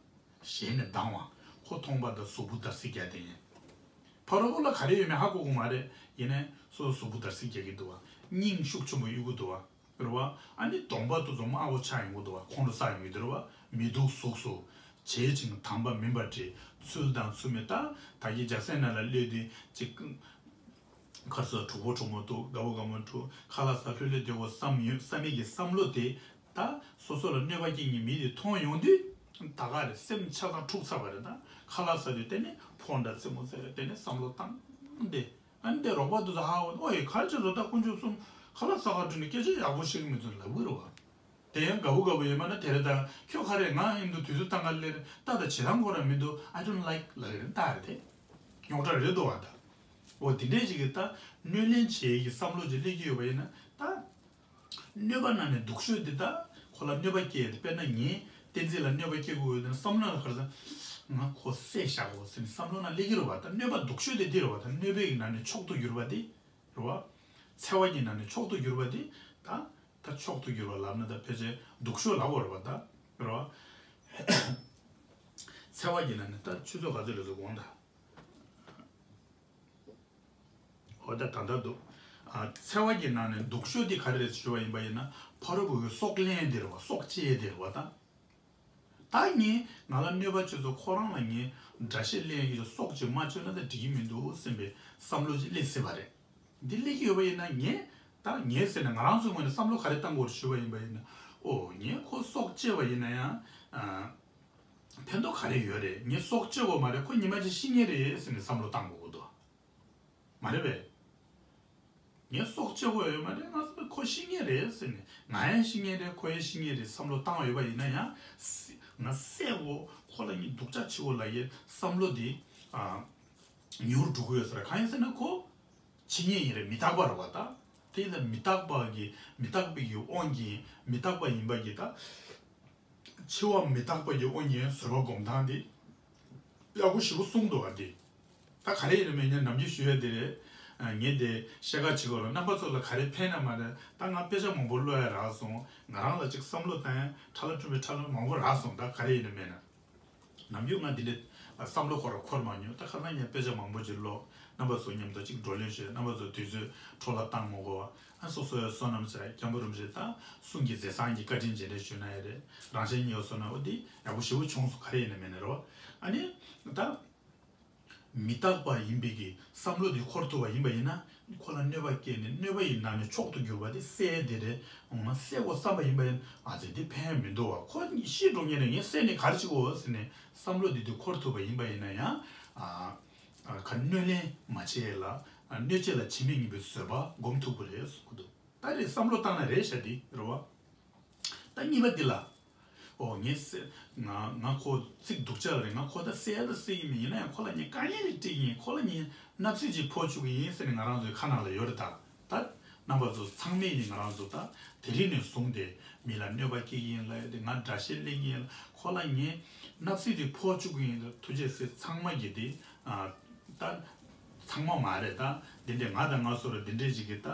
ཞེ་ནས་སྡང་བ། ཁོ་མཐོང་པ་ད་གཟུགས་པོ་འདར་སིག་རྒྱག་བསྡད་ཡིན། ཕ་རོལ་པོ་ལ་ག་རེ་ཡོད་མེད་ཧ་གོ་གི་མ་རེད། ཡིན་ནའི་སོ་སོ་གཟུགས་པོ་འདར་སིག་རྒྱག་གི་འདུག་བ། སྙིང་ཤུགས་ཆེན་པོ་གཡུག་གི་འདུག་བ། རེད་བ། ཨ་ནི་གདོང་པ་དེ་ཚོ་དམར་པོ་ཆགས་ཡོང་གི་འདུག་བ། ཁོང་ཁྲོ་ཟ་ཡོང་གི་འདུག་རེད་བ། མི་སྡུག་གཟུགས་སུ། བྱེད་ཅིང་དམ་པ་མིན་པར་བྲི། ཚུལ་དང་ཚུལ་མིན་ད། ད་གིན་རྒྱ་སེ་ན་ལ་སླེབས་དུས་ཅིག་ཁར་སོ་གྲོགས་པོ་གྲོགས་མོ་འདུག་དགའ་པོ་དགའ་མོ་འདུག་ཁ་ལག་ཟ་ལྷོད་ལྷོད་བསྡད་དགོས་བསམ་ཡོད་བསམ་མེད་ཀྱི་བསམ་བློ་དེ། ད་སོ་སོ་ལ་གནོད་པ་སྐྱེལ་མཁན་མི་དེ་མཐོང་ཡོང་དུས། ད་ག་རེ་སེམས་ཆགས་སྡང་འཁྲུགས་ཚར་བ་རེད་ད། ཁ་ལག་ཟ་དུས་དེ་ནས་ཕོ་འདྲ་རྩེད་མོ་རྩེ་རེད། དེ་ནས་བསམ་བློ་བཏང་སྟེ། ཨ་ནི་དེ་རོགས་པ་དེ་ཚོ་ཧ་གོ་ནས་ཨོ་ཡེ་ག་རེ་བྱས་སོང་ད་དཀོན་མཆོག་གསུམ་ཁ་ལག་ཟ་གར་འགྲོ་ནས་སྐད་ཆ་ཡག་པོ་བཤད་ཀྱི་མི་འདུག་ལབ་གི་རེད་བ། དེ་ཡང་དགའ་པོ་དགའ་པོ་ཡོད་མ་ན་དེ་རེད་ད། ཁྱོད་ག་རེ་ང་ཡིན་འདུག་དུས་ཚོད་བཏང་ག་ལེར་ད་ད་བྱེད་སྟངས་ཁོ་རང་མི་འདུག I don't like ལབ་ཀྱི་རེད་ད་རེད་དེ། རྙོག་དྲ་རེད་འདུག་བ་ད། འོ་དེ་འདྲས་ཅིག་གི་ད་གནོད་ལན་བྱེད་ཀྱི་བསམ་བློ་ཅིག་སླེབས་ཀྱི་ཡོད་པ་ཡིན་ན་ད། གནོད་པ་ནང་ནས་སྡུག་ཤོས་དེ་ད་ཁོ་ལ་གནོད་པ་སྐྱེལ་ཡ་དེ། དཔེར་ན་ངས་བསྟན་འཛིན་ལ་གནོད་པ་སྐྱེལ་དགོས་ཡོད་དེ་ན་བསམ་བློ་ལ་ག་རེ་ཟེར། ང་ཁོ་བསད་བཞག་དགོས་ཟེར་ནས་བསམ་བློ་ནང་སླེབས་ཀྱི་རེད་བ་ད། གནོད་པ་སྡུག་ཤོས་དེ་འདི་རེད་བ་ད། གནོད་པའི་གི་ནང་ནས་མཆོག་ཏུ་གྱུར་པ་དེ། རེད་བ། འཚེ་བ་གི་ནང་ནས་མཆོག་ཏུ་གྱུར་པ་དེ། ད་ད་མཆོག་ཏུ་གྱུར་པ་ལབ་ན་ད་ཕལ་ཆེར་སྡུག་ཤོས་ལབ་དགོས་རེད་བ་ད། རེད་བ། འཚེ་བ་གི་ནང་ནས་ད་ཆུ་ཚོད་ག་ཚོད་ལ་ཚོད་དགོངས་དག་འོ་ད་ད་ལྟ་འདུག་ཨ། འཚེ་བ་གི་ནང་ནས་སྡུག་ཤོས་དེ་ག་རེ་རེད་ཞུ་བ་ཡིན་པ་ཡིན་ན། ཕ་རོལ་པོ་གི་སྲོག་ལེན་དེ་རེད་བ། སྲོག་བཅད་དེ་རེད་བ་ད། ད་ངས་ང་ལ་གནོད་པ་བྱས་སོང་། ཁོ་རང་ལ་ངས་དགྲ་ཤ་ལེན་གྱི་སྲོག་ཅིག་མ་གཅོད་ན་ད་འགྲིག་གི་མི་འདུག་སེམས་པའི་བསམ་བློ་ཅིག་སླེབས་སྲིད་པ་རེད། འདི་སླེབས་ཀྱི་ཡོད་པ་ཡིན་ན་ངས་ད་ངས་ཟེར་ན་ང་རང་ཚོའི་ངོས་ནས་བསམ་བློ་ག་རེ་བཏང་དགོས་རེད་ཞུ་བ་ཡིན་པ་ཡིན་ན། ཨོ་ངས་ཁོ་སྲོག་བཅད་པ་ཡིན་ན་ཡང་ཨ། ཕན་ཐོགས་ག་རེ་ཡོད་རེད། ངས་སྲོག་གཅོད་དགོས་མ་རེད། ཁོ་ཉི་མ་གཅིག་ཤི་ངེས་རེད་ཟེར་ནས་བསམ་བློ་བཏང་དགོས་ཀྱི་འདུག་མ་རེད་པས། ངས་སྲོག་གཅོད་དགོས་ཡོད་མ་རེད། ང་ཚོ་ཁོ་ཤི་ངེས་རེད་ཟེར་ནས། ང་ཡང་ཤི་ངེས་རེད། ཁོ་ཡང་ཤི་ངེས་རེད་བསམ་བློ་བཏང་བ་ཡོད་པ་ཡིན་ན་ཡང་། ང་བསད་དགོས། ཁོ་ལ་ངས་སྡུག་ཅག་བྱེད་དགོས་ལབ་ཡའི་བསམ་བློ་འདི་ཨ། ཉུང་རུ་འགྲོ་གི་ཡོད་ས་རེད། གང་ཡིན་ཟེར་ན་ཁོ། འཆི་ངེས་ཡིན་རེད། མི་རྟག་པ་རེད་བ་ད། དེ་ལ་མི་རྟག་པ་གི་མི་རྟག་པའི་གི་དབང་གིས་མི་རྟག་པ་ཡིན་པ་གི་ད། འཆི་བ་མི་རྟག་པ་གི་དབང་གིས་བཟོད་པ་སྒོམ་སྟངས་དེ་ཡག་པོ་ཞེ་པོ་གསུངས་འདུག་བ་དེ། ད་ག་རེ་ཡིན་ན་མིན་ཡང་ནམ་རྒྱུན་ཞུ་ཡ་དེ་རེད། ངས་དེ་བཤད་ཁ་བྱེད་དགོས་རེད། རྣམ་པ་ཚོ་ལ་ག་རེ་ཕན་ན་མ་རེད། ད་ང་དཔེ་ཆ་མང་པོ་ཀློག་ཡ་རག་སོང་། ང་རང་ལ་ཅིག་བསམ་བློ་བཏང་ཡ་ཁྲ་ལ་ཁྲུམ་པའི་ཁྲ་ལ་མང་པོ་རག་སོང་། ད་ག་རེ་ཡིན་ན་མིན་ན། ནམ་རྒྱུན་ང་འདི་འདྲའི་བསམ་བློ་འཁོར་བ་འཁོར་མ་མྱོང་། ད་ཁ་སང་ངས་དཔེ་ཆ་མང་པོ་ཅིག་ཀློག་རྣམ་པ་ཚོ་མཉམ་དུ་ཅིག་བགྲོ་གླེང་བྱས། རྣམ་པ་ཚོ་དུས་ཚོད་འཕྲོ་བརླག་བཏང་མ་དགོས་པ། ཨ་སོ་སོ་ཡ་བསོད་ནམས་བྱས་སྐྱབས་འགྲོ་རིན་པོ་ཆེ་ད་གསུང་གི་མཛད་བཟང་གི་བཀའ་དྲིན་རྗེས་དྲན་ཞུ་ན་ཡ་རེད། རང་གཞན་གཉིས་ཡོད་སོང་ན་འོ་འདི་ཡག་པོ་ཞེ་པོ་བྱུང་སོང་། ག་རེ་ཡིན་ན་མེད་ན་རེད་བ། ཨ་ནི་ད། མི་རྟག་པ་ཡིན་པའི་གི་བསམ་བློ་འདི་འཁོར་ཐུབ་པ་ཡིན་པ་ཡིན་ན། ཁོ་ལ་གནོད་པ་སྐྱེལ་ནས་གནོད་པ་ཡི་ནང་ནས་མཆོག་ཏུ་གྱུར་པ་དེ་བསད་དེ་རེད། འོ་ན་བསད་དགོས་བསམ་པ་ཡིན་པ་ཡིན་ན། ཨ་ཙི་དེ་ཕན་མི་འདུག་བ། ཁོ་ཤི་འགྲོ་ངེས་རེད། ངས་བསད་ནས་ག་རེ་བྱེད་དགོས་ཟེར་ནས་བསམ་བློ་འདི་དུས་འཁོར་ཐུབ་པ་ཡིན་པ་ཡིན་ན་ཡང་། ཨ་ཨ་ག་གནོད་ལན་མ་བྱེད་ལ། ཨ་གནོད་བྱེད་ལ་བྱེད་མེད་ངེས་པའི་བཟོད་པ་སྒོམ་ཐུབ་ཀྱི་རེད་གསུང་གི་འདུག་ད་རེས་བསམ་བློ་བཏང་ན་རེད་ཤག་འདི་རེད་བ། ད་གཉིས་པ་འདི་ལ། ཨོ་ངས་བསད། ང་ང་ཁོ་ཚིག་སྡུག་ཅག་རེད། ང་ཁོ་ད་བསད་ད་བསད་ཀྱི་མིན། ཡིན་ན་ཡང་ཁོ་ལ་ངས་དཀའ་ངལ་རེ་སྤྲད་ཀྱི་ཡིན། ཁོ་ལ་ངས་མནའ་བསྲེགས་ཅིག་ཕོག་བཅུག་གི་ཡིན་ཟེར་ནས་ང་རང་ཚོའི་ཁ་ནང་ལ་ཡོད་རེད་ད། ད་རྣམ་པ་ཚོ་ཚང་མས་ནི་ང་རང་ཚོ་ད་དེ་རིང་ནས་བཟུང་སྟེ་མི་ལ་གནོད་པ་སྐྱེལ་གྱི་ཡིན་ལབ་ཡ་དེ། ང་དགྲ་ཤ་ལེན་གྱི་ཡིན་ལབ། ཁོ་ལ་ངས་མནའ་བསྲེགས་ཅིག་ཕོག་བཅུག་གི་ཡིན་ལབ། ཐུགས་རྗེ་ཆེ། ཚང་མ་གི་དེ་ད་ཚང་མ་མ་རེད་ད། འདི་འདྲས་ང་དང་ང་སོ་ར་འདི་འདྲས་ཅིག་གི་ད།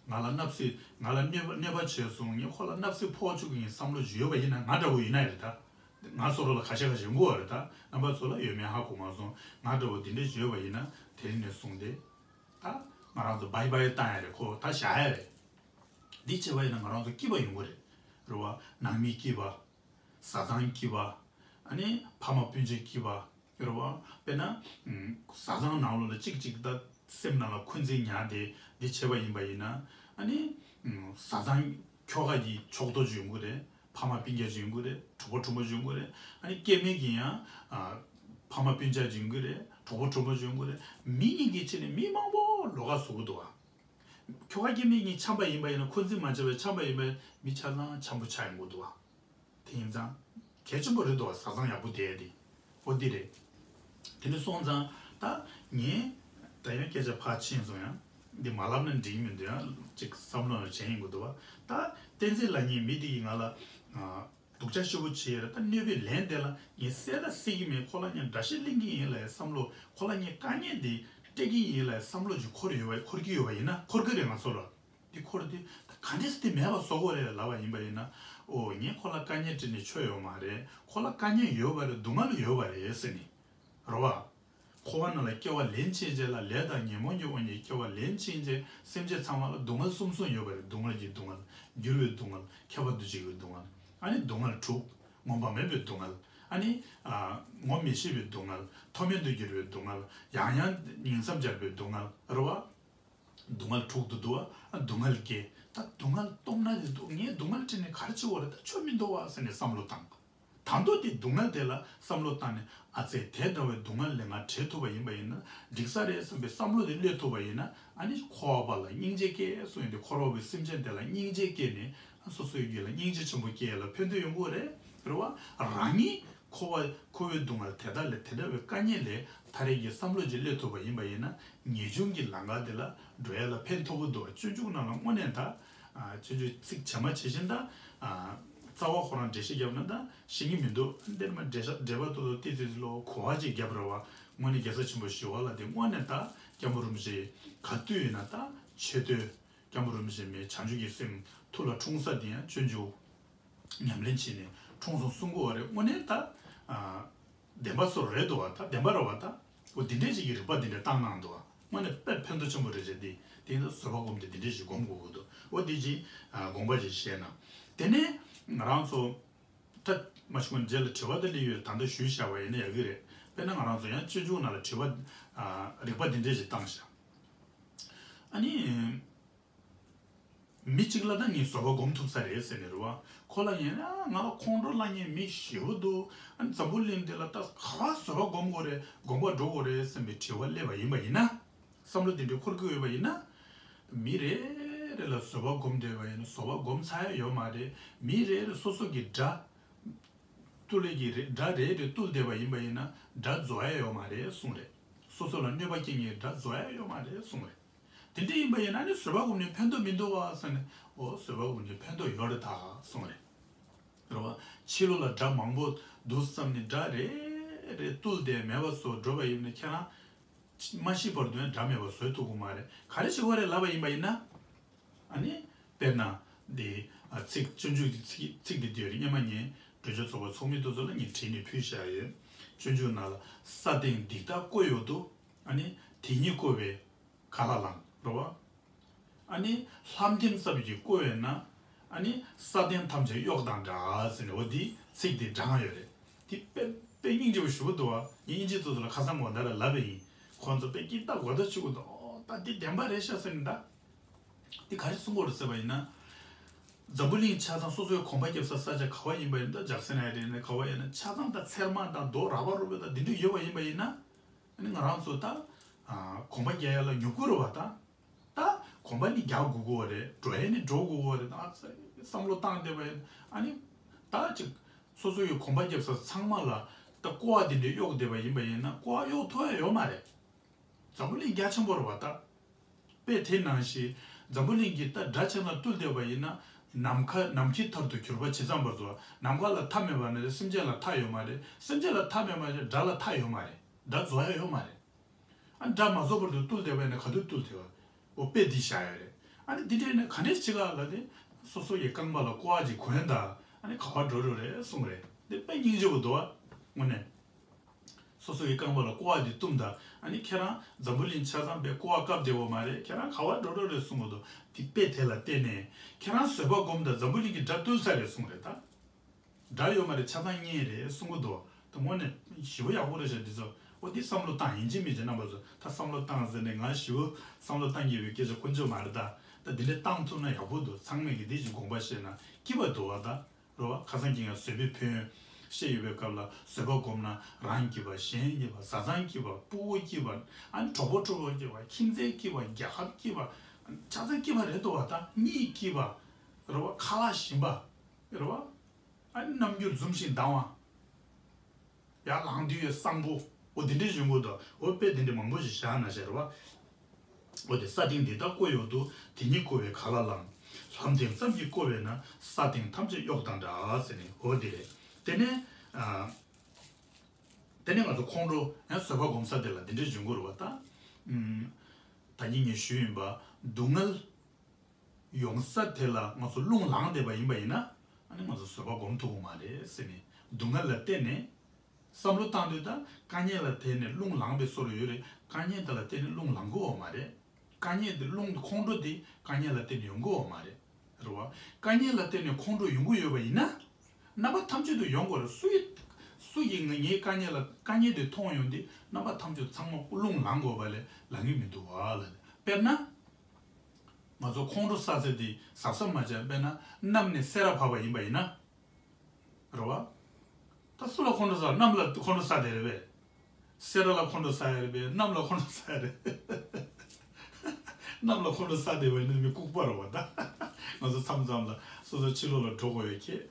ང་ལ་མནའ་བསྲེགས། ང་ལ་གནོད་པ་གནོད་པ་བྱས་སོང་། ངས་ཁོ་ལ་མནའ་བསྲེགས་ཕོག་བཅུག་གི་ཡིན་བསམ་བློ་ཞིག་ཡོད་པ་ཡིན་ན། ང་འདྲ་བོ་ཡིན་ན་རེད་ད། ང་སོ་རོ་ལ་ཁ་ཤས་ཁ་ཤས་ཡོང་གི་ཡོད་རེད་ད། རྣམ་པ་ཚོ་ལ་ཡོད་མེད་ཧ་གོ་མ་སོང་། ང་འདྲ་བོ་འདི་འདྲས་ཞིག་ཡོད་པ་ཡིན་ན་དེ་རིང་ནས་བཟུང་སྟེ་ད་ང་རང་ཚོ་བྷའི་བྷའི་བཏང་ཡ་རེད། ཁོ་ད་བཞག་ཡ་རེད། འདི་བྱས་པ་ཡིན་ན་ང་རང་ཚོ་སྐྱིད་པ་ཡོང་གི་རེད། རེད་བ། ནང་མི་སྐྱིད་པ། བཟའ་ཚང་སྐྱིད་པ། ཨ་ནི་ཕ་མ་སྤུན་མཆེད་སྐྱིད་པ། རེད་བ། དཔེར་ན། ཨུམ། བཟའ་ཚང་ནང་ལོགས་ལ་གཅིག་གཅིག་ད་སེམས་ནང་ལ་འཁོན་འཛིན་ཉར་ཏེ་འདི་བྱས་པ་ཡིན་པ་ཡིན་ན། ཨ་ནི། ཨུམ། བཟའ་ཚང་ཁྱོ་ག་གི་ཕྱོགས་གཏོགས་ཅིག་ཡོང་གི་རེད། ཕ་མ་སྤུན་ཀྱག་ཅིག་ཡོང་གི་རེད། གྲོགས་པོ་གྲོགས་མོ་ཅིག་ཡོང་གི་རེད། ཨ་ནི་སྐྱེ་དམན་གྱི་ཡང་། ཨ། ཕ་མ་སྤུན་ཀྱག་ཅིག་ཡོང་གི་རེད། གྲོགས་པོ་གྲོགས་མོ་ཅིག་ཡོང་གི་རེད། མི་གཉིས་ཀྱི་ཆེད་ནས་མི་མང་པོ་ལོགས་ཀ་བཟོ་གི་འདུག་བ། ཁྱོ་ག་སྐྱེ་དམན་གཉིས་འཆམ་པ་ཡིན་པ་ཡིན་ན། འཁོན་འཛིན་མ་བྱས་པའི་འཆམ་པ་ཡིན་པ་ཡིན་ན། མི་ཆ་ཚང་འཆམ་པོ་ཆགས་ཡོང་གི་འདུག་བ། དེ་ཡིན་ཙང་ གལ་ཆེན་པོ་རེད་འདུག་བ། བཟའ་ཚང་ཡག་པོ་བསྡད་དེ། འོ་འདི་རེད། དེ་འདྲ་སོང་ཙང་ད་ངས་ད་ཡང་སྐད་ཆ་ཕར་ཕྱིན་སོང་ཡང་འདི་མ་ལབ་ན་འགྲིག་མི་འདུག་ཡང་ཅིག་བསམ་བློ་ནང་བྱས་ཡིན་དགོས་འདུག་བ། ད་བསྟན་འཛིན་ལགས་ངས་མི་དེ་གིས་ང་ལ་སྡུག་ཅག་ཞེ་པོ་བྱས་རེད། ད་གནོད་པའི་ལན་དེ་ལ་ངས་སེལ་ད་སེལ་གྱི་མེད། ཁོ་ལ་ངས་དགྲ་ཤ་ལེན་གྱི་ཡིན་ལབ་བསམ་བློ། ཁོ་ལ་ངས་དཀའ་ངལ་འདི་སྤྲད་ཀྱི་ཡིན་ལབ་བསམ་བློ་ཅིག་འཁོར་ཡོད་པ། འཁོར་གྱི་ཡོད་པ་ཡིན་ན། འཁོར་གྱི་རེད། ང་ཚོ་ལ་འདི་འཁོར་དུས་ད་ག་འདྲས་སེ་དེ་མེད་པ་བཟོ་དགོས་རེད་ལབ་པ་ཡིན་པ་ཡིན་ན། ཨོ་ངས་ཁོ་ལ་དཀའ་ངལ་སྤྲད་ནས་ཆོ་ཡོད་མ་རེད། ཁོ་ལ་དཀའ་ངལ་ཡོད་པ་རེད། སྡུག་བསྔལ་ཡོད་པ་རེད་ཟེར་ནས། རེད་བ། འཁོར་བ་ནང་ལ་སྐྱེ་བ་ལེན་ཕྱིན་རྗེས་ལ་ལས་དང་ཉོན་མོངས་ཀྱི་དབང་གིས་སྐྱེ་བ་ལེན་ཕྱིན་རྗེས་སེམས་ཅན་ཚང་མ་ལ་སྡུག་བསྔལ་གསུམ་གསུམ་ཡོད་པ་རེད། སྡུག་བསྔལ་གྱི་སྡུག་བསྔལ། འགྱུར་བའི་སྡུག་བསྔལ། ཁྱབ་པ་འདུ་བྱེད་ཀྱི་སྡུག་བསྔལ། ཨ་ནི་སྡུག་བསྔལ་དྲུག་ངོམས་པ་མེད་པའི་སྡུག་བསྔལ། ཨ་ནི་ཨ་ངོ་མི་ཤེས་པའི་སྡུག་བསྔལ། མཐོ་དམན་དུ་གྱུར་པའི་སྡུག་བསྔལ། ཡང་ཡང་ཉིང་མཚམས་སྦྱར་བའི་སྡུག་བསྔལ། རེད་བ། སྡུག་བསྔལ་དྲུག་ཏུ་འདུ་བ། ཨ་སྡུག་བསྔལ་བརྒྱད། ད་སྡུག་བསྔལ་སྟོབས་ན་དེ་འདུག་ངས་སྡུག་བསྔལ་སྤྲད་ནས་ག་རེ་བྱེད་དགོས་རེད། ད་ཆོ་མི་འདུག་བ་ཟེར་ནས་བསམ་བློ་བཏང་། ད་དུང་དེ་སྡུག་བསྔལ་དེ་ལ་བསམ་བློ་བཏང་ནས། ཨ་ཙི། དེ་འདྲ་བའི་སྡུག་བསྔལ་ལས་ང་བྲལ་ཐུབ་པ་ཡིན་པ་ཡིན་ན་འགྲིག་ས་རེད་བསམ་པའི་བསམ་བློ་དེ་སླེབས་ཐུབ་པ་ཡིན་ན། ཨ་ནི་འཁོར་བ་པ་ལ་སྙིང་རྗེ་སྐྱེ་གསུངས་ཡོད་དེ། འཁོར་བ་པའི་སེམས་ཅན་དེ་ལ་སྙིང་རྗེ་སྐྱེས་ནས་སོ་སོའི་རྒྱུད་ལ་སྙིང་རྗེ་ཆེན་པོ་སྐྱེ་ཡ་ལ་ཕན་ཐོགས་ཡོང་གི་རེད། རེད་བ། རང་ཉིད་འཁོར་བ་འཁོར་བའི་སྡུག་བསྔལ་དེ་དག་ལས། དེ་འདྲ་བའི་དཀའ་ངལ་ལས་ཐར་ཡས་ཀྱི་བསམ་བློ་ཅིག་སླེབས་ཐུབ་པ་ཡིན་པ་ཡིན་ན། ངེས་འབྱུང་གི་ལམ་ཁ་དེ་ལ་འགྲོ་ཡ་ལ་ཕན་ཐོགས་ཀྱི་འདུག་སྤྱོད་འཇུག་ནང་ལ་དངོས་གནས་ད། ཨ་སྤྱོད་འཇུག་ཚིག་ཇི་མ་ཇི་བཞིན་ད། ཨ་རྩ་བ་ཁོ་རང་འགྲེལ་བཤད་བརྒྱབ་ན་ད་ཤེས་ཀྱི་མི་འདུག་འདིར་མ་འགྲེལ་བཤད་འགྲེལ་པ་ཏོག་ཏོག་ཏི་ཙི་ཙི་ལོ་གོ་བ་ཅིག་བརྒྱབ་རེད་བ། དངོས་གནས་རྒྱལ་སྲས་ཆེན་པོ་ཞི་བ་ལྷ་དེ་དངོས་གནས་ད་སྐྱབས་མགོན་རིན་པོ་ཆེ་ག་དུས་ཡིན་ན་ད་ཆེ་བསྟོད། སྐྱབས་མགོན་རིན་པོ་ཆེ་མའི་བྱང་ཆུབ་ཀྱི་སེམས་ཐུགས་ལ་འཁྲུངས་ས་དེ་ཡང་སྤྱོད་འཇུག་ཉམས་ལེན་བྱས་ནས་འཁྲུངས་སོང་གསུང་གི་ཡོད་རེད། དངོས་གནས་ད། ཨ་བདེན་པ་སོ་རེད་འདུག་བ། ད་བདེན་པ་རེད་བ། ད་འོ་འདི་འདྲས་ཅིག་གི་རིག་པ་འདི་འདྲས་བཏང་གནང་འདུག་བ། དངོས་གནས་དཔེ་ཕན་ཐོགས་ཆེན་པོ་རེད་ཅེས། འདི་དེ་ཡིན་ད་བཟོད་པ་སྒོམ་དེ་འདི་འདྲས་ཅིག་སྒོམ་དགོས་ཀྱི་འདུག་འོ་འདི་ཅིག་ཨ་དགོངས་པ་ཅིག་བཞེས་ན། དེ་ནས་ང་རང་ཚོ་ད་མ་གཞི་ཁོང་རྗེས་ལ་དྲི་བ་དེ་སླེབས་ཡོད་རེད། ད་ལྟ་ཞུས་བཞག་པ་ཡིན་ན་ཡག་གི་རེད། དཔེར་ན་ང་རང་ཚོ་ཡང་སྤྱོད་འཇུག་ནང་ལ་དྲི་བ་ཨ་རིག་པ་འདི་འདྲས་ཅིག་བཏང་བཞག་ཨ་ནི། མི་གཅིག་ལ་ད་ངས་བཟོད་པ་སྒོམ་ཐུབ་ས་རེད་ཟེར་ནས་རེད་བ། ཁོ་ལ་ཡིན་ན་ང་ལ་ཁོང་ཁྲོ་ལངས་མཁན་མི་ཞེ་པོ་འདུག་ཨ་ནི་འཛམ་བུ་གླིང་འདི་ལ་ད་ག་པར་བཟོད་པ་སྒོམ་དགོས་རེད། སྒོམ་པར་འགྲོ་དགོས་རེད་བསམ་པའི་དྲི་བ་སླེབས་པ་ཡིན་པ་ཡིན་ན། བསམ་བློ་དེ་འདྲ་འཁོར་གྱི་ཡོད་པ་ཡིན་ན། མི་རེ་རེ་ལ་བཟོད་པ་སྒོམ་བསྡད་པ་ཡིན་ན་བཟོད་པ་སྒོམ་ཚར་ཡ་ཡོད་མ་རེད། མི་རེ་རེ་སོ་སོ་གི་དགྲ་བཏུལ་ལས་ཀྱི་རེད། དགྲ་རེ་རེ་བཏུལ་བསྡད་པ་ཡིན་པ་ཡིན་ན་དགྲ་རྫོགས་ཡ་ཡོད་མ་རེད་གསུངས་རེད། སོ་སོ་ལ་གནོད་པ་སྐྱེལ་མཁན་དགྲ་རྫོགས་ཡ་ཡོད་མ་རེད་གསུངས་རེད། དེ་འདྲ་ཡིན་པ་ཡིན་ན་ནི་བཟོད་པ་སྒོམ་ནས་ཕན་ཐོགས་མི་འདུག་བ་ཟེར་ནས། འོ་བཟོད་པ་སྒོམ་ནས་ཕན་ཐོགས་ཡོད་རེད་ད་གསུངས་རེད། རེད་བ། ཕྱི་ལོགས་ལ་དགྲ་མང་པོ་འདུག་བསམ་ནས་དགྲ་རེ་རེ་བཏུལ་ཏེ་མེད་པ་བཟོ་འགྲོ་བ་ཡིན་ན་ཁྱེད་རང་མ་ཤི་བར་དུ་ཡང་དགྲ་མེད་པ་བཟོ་ཐུབ་ཀྱི་མ་རེད། ག་རེ་བྱེད་དགོས་རེད་ལབ་པ་ཡིན་པ་ཡིན་ན། ཨ་ནི། དཔེར་ན། འདི། ཨ་ཚིག་སྤྱོད་འཇུག་གི་ཚིག་ཚིག་འདི་འདི་ཡོད་རེད། སྔོན་མ་ངས་འབྲུག་ཆུ་ཚོགས་པ་ཚོགས་མི་དེ་ཚོ་ལ་ངས་བྲིས་ནས་ཕུལ་བཞག་ཡོད། སྤྱོད་འཇུག་ནང་ལ་ས་སྟེང་སྡིག་ལྟ་ཀོ་ཡོད་དོ། ཨ་ནི་དེ་ཉིད་ཀོ་བས་ག་ལ་ལང་རོ་བ། ཨ་ནི་ལྷམ་ཐིམ་སྲབ་ཀྱིས་ཀོ་བས་ན། ཨ་ནི་ས་སྟེང་ཐམས་ཅད་གཡོགས་དང་འདྲ་ཟེར་ནས་འོ་འདི་ཚིག་འདི་དྲངས་ཡོད་རེད། འདི་དཔེ་དཔེ་སྙིང་རྗེ་པོ་ཞེ་པོ་འདུག་བ། ངས་དབྱིན་ཇི་ཚོ་ཚོ་ལ་ཁ་སང་དགོང་དག་ལ་ལབ་པ་ཡིན། ཁོང་ཚོ་དཔེ་སྐྱིད་ད་གོ་ད་ཆུ་གུ་འདུག་ཨོ་ད་འདི་བདེན་པ་རེད་ཤག་ཟེར་ནས་ད། འདི་ག་རེ་གསུང་གི་ཡོད་རེད་ཟེར་བ་ཡིན་ན། འཛམ་བུ་གླིང་ཆ་ཚང་སོ་སོའི་གོམ་པ་རྒྱབ་ས་ས་ཆ་ག་བ་ཡིན་པ་ཡིན་ན། ད་འཇག་སེ་ན་ཡ་རེད་ན་ག་བ་ཡིན་ན། ཆ་ཚང་ད་ཚེར་མ་དང་རྡོ་ར་བ་རུ་བ་ད་འདི་འདྲ་ཡོད་པ་ཡིན་པ་ཡིན་ན། ཨ་ནི་ང་རང་ཚོ་ད་ཨ་གོམ་པ་རྒྱག་ཡ་ལ་མྱུ་གུ་རེད་བ། ད་ད་གོམ་པ་ནི་རྒྱག་དགོས་ཀྱི་ཡོད་རེད། འགྲོ་ཡ་ནི་འགྲོ་དགོས་ཀྱི་ཡོད་རེད། ད་བསམ་བློ་བཏང་བསྡད་པ་ཡིན། ཨ་ནི་ད་ཅིག་སོ་སོ་ཡི་གོམ་པ་རྒྱབ་ས་ཚང་མ་ལ་ད་ཀོ་བ་འདི་འདྲ་གཡོགས་བསྡད་པ་ཡིན་པ་ཡིན་ན་ཀོ་བ་གཡོགས་ཐུབ་ཡ་ཡོད་མ་རེད། འཛམ་བུ་གླིང་རྒྱ་ཆེན་པོ་རེད་བ་ད། དཔེ་དེ་ནང་བཞིན་འཛམ་བུ་གླིང་གི་ད་དགྲ་ཆ་ཚང་བཏུལ་བསྡད་པ་ཡིན་ན། ནམ་མཁའ་ནམ་མཁའི་མཐར་ཐུག་གྱུར་པ་ཇི་ཙམ་པར་རྫོགས། ནམ་མཁའ་ལ་མཐའ་མེད་པ་ནི་སེམས་ཅན་ལ་མཐའ་ཡོད་མ་རེད། སེམས་ཅན་ལ་མཐའ་མེད་པ་ནི་དགྲ་ལ་མཐའ་ཡོད་མ་རེད། དགྲ་རྫོགས་ཡ་ཡོད་མ་རེད། ཨ་དགྲ་མ་རྫོགས་བར་དུ་བཏུལ་བསྡད་པ་ཡིན་ན་ག་དུས་བཏུལ་ཐུབ་བ། འོ་དཔེ་འདི་བཞག་ཡོད་རེད། ཨ་ནི་འདི་འདྲ་ཡིན་ན་ག་འདྲས་བྱེད་ག་ལབ་དུས། སོ་སོ་ཡི་རྐང་པ་ལ་ཀོ་བ་ཅིག་གོན་དང་། ཨ་ནི་ག་བ་འགྲོ་འགྲོ་རེད་གསུངས་རེད། འདི་དཔེ་སྙིང་རྗེ་པོ་འདུག་བ། དངོས་གནས། སོ་སོ་ཡི་རྐང་པ་ལ་ཀོ་བ་འདི་བཏུམས་དང་། ཨ་ནི་ཁྱེད་རང་འཛམ་བུ་གླིང་ཆ་ཚང་པའི་ཀོ་བ་བཀབ་བསྡད་ཡོད་མ་རེད། ཁྱེད་རང་ག་བ་འགྲོ་འགྲོ་རེད་གསུངས་གོ་འདུག་འདི་དཔེ་དེ་ལ་བལྟས་ནས་ཁྱེད་རང་བཟོད་པ་སྒོམ་དང་འཛམ་བུ་གླིང་གི་དགྲ་བཏུལ་ཚར་རེད་གསུངས་རེད་ད། དགྲ་ཡོད་མ་རེད། ཆ་ཚང་རྙེད་རེད་གསུང་གི་འདུག་ད་དངོས་གནས་ཞེ་པོ་ཡག་པོ་རེད་ཤག་འདི་ཚོ། འོ་འདི་བསམ་བློ་བཏང་ཡིན་གཅིག་མིན་གཅིག་རྣམ་པ་ཚོ་ད་བསམ་བློ་བཏང་ཟེར་ནས་ང་ཞེ་པོ་བསམ་བློ་བཏང་དགོས་པའི་སྐད་ཆ་དཀོན་མཆོག་མ་རེད་ད། ད་འདི་འདྲ་བཏང་ཐུབ་ན་ཡག་པོ་འདུག་ཚང་མས་ཀྱི་འདི་ཅིག་དགོངས་པ་བཞེས་ན་སྐྱིད་པ་འདུག་བ་ད། རེད་བ། ཁ་སང་ཁྱེད་ཀྱིས་བཟོད་པའི་ཕན་ཡོན་བཤད་ཡོད་པའི་སྐབས་ལ་བཟོད་པ་སྒོམ་ན་རང་སྐྱིད་པ། གཞན་སྐྱིད་པ། བཟའ་ཚང་སྐྱིད་པ། སྤུ་གུ་སྐྱིད་པ། ཨ་ནི་གྲོགས་པོ་གྲོགས་པོ་སྐྱིད་པ། ཁྱིམ་མཚེས་སྐྱིད་པ། རྒྱལ་ཁབ་སྐྱིད་པ། ཆ་ཚང་སྐྱིད་པ་རེད་འདུག་བ་ད། གཉིད་སྐྱིད་པ། རེད་བ། ཁ་ལག་ཞིམ་པ། རེད་བ། ཨ་ནི་རྣམ་འགྱུར་འཛུམ་ཞིང་དྭངས་ ཡར་ལངས་དུས་ཡོད་གསང་པོ། འོ་དེ་འདྲས་བཞུགས་དགོས་འདུག་འོ་དཔེ་དེ་འདྲས་མང་པོ་ཞིག་བཞག་ན་ཤར་བ། འོ་དེ་ས་སྟེང་འདི་དག་བསྐོར་ཡོད་དོ། དེ་ཉིད་བསྐོར་བས་ག་ལ་ལང་། ལམ་སྟེང་ཙམ་གྱིས་བསྐོར་བས་ན། ས་སྟེང་ཐམས་ཅད་གཡོགས་དང་འདྲ་ཟེར་ནས། འོ་དེ་རེད། དེ་ནས་ཨ། དེ་ནས་ང་ཚོ་ཁོང་ཁྲོ་ཡང་བཟོད་པ་སྒོམ་ས་དེ་ལ་འདི་འདྲས་བྱུང་དགོས་རེད་བ་ད། ཨུམ། ད་གིན་ངས་ཞུས་ཡིན་པ། སྡུག་བསྔལ་ཡོང་ས་དེ་ལ་ང་ཚོ་རླུང་ལངས་བསྡད་པ་ཡིན་པ་ཡིན་ན། ཨ་ནི་ང་ཚོ་བཟོད་པ་སྒོམ་ཐུབ་ཀྱི་མ་རེད་ཟེར་ནས། སྡུག་བསྔལ་ལ་བརྟེན་ནས། བསམ་བློ་བཏང་དུས་ད་དཀའ་ངལ་ལ་བརྟེན་ནས་རླུང་ལངས་པའི་བཟོ་འདྲ་ཡོད་རེད། དཀའ་ངལ་དེ་ལ་བརྟེན་ནས་རླུང་ལངས་ཀྱི་ཡོད་མ་རེད། དཀའ་ངལ་དེ་རླུང་ཁོང་ཁྲོ་དེ་དཀའ་ངལ་ལ་བརྟེན་ནས་ཡོང་གི་ཡོད་མ་རེད། རེད་བ། དཀའ་ངལ་ལ་བརྟེན་ནས་ཁོང་ཁྲོ་ཡོང་གི་ཡོད་པ་ཡིན་ན། རྣམ་པ་ཐམས་ཅད་དུ་ཡོང་དགོས་རེད། སུ་ཡིས། སུ་ཡིས་ང་ངའི་དཀའ་ངལ་ལ་དཀའ་ངལ་དེ་མཐོང་ཡོང་དུས་རྣམ་པ་ཐམས་ཅད་ཚང་མ་རླུང་ལངས་དགོས་པ་ལས་ལངས་ཀྱི་མི་འདུག་བ་ལ། དཔེར་ན། ང་ཚོ་ཁོང་ཁྲོ་ཟ་ས་དེ་གཟབ་གཟབ་མ་བྱས། དཔེར་ན་གནམ་ནས་སེ་ར་བབས་པ་ཡིན་པ་ཡིན་ན། རེད་བ། ད་སུ་ལ་ཁོང་ཁྲོ་ཟ། གནམ་ལ་ཁོང་ཁྲོ་ཟ་བསྡད་རེད་པས། སེ་ར་ལ་ཁོང་ཁྲོ་ཟ་ཡ་རེད་པས། གནམ་ལ་ཁོང་ཁྲོ་ཟ་ཡ་རེད། གནམ་ལ་ཁོང་ཁྲོ་ཟ་བསྡད་པ་ཡིན་ན་མི་ལྐུགས་པ་རེད་བ་ད། ང་ཚོ་མཚམས་མཚམས་ལ་སོ་སོ་ཕྱི་ལོགས་ལ་འགྲོ་དགོས་ཡོད་ཁྱེད།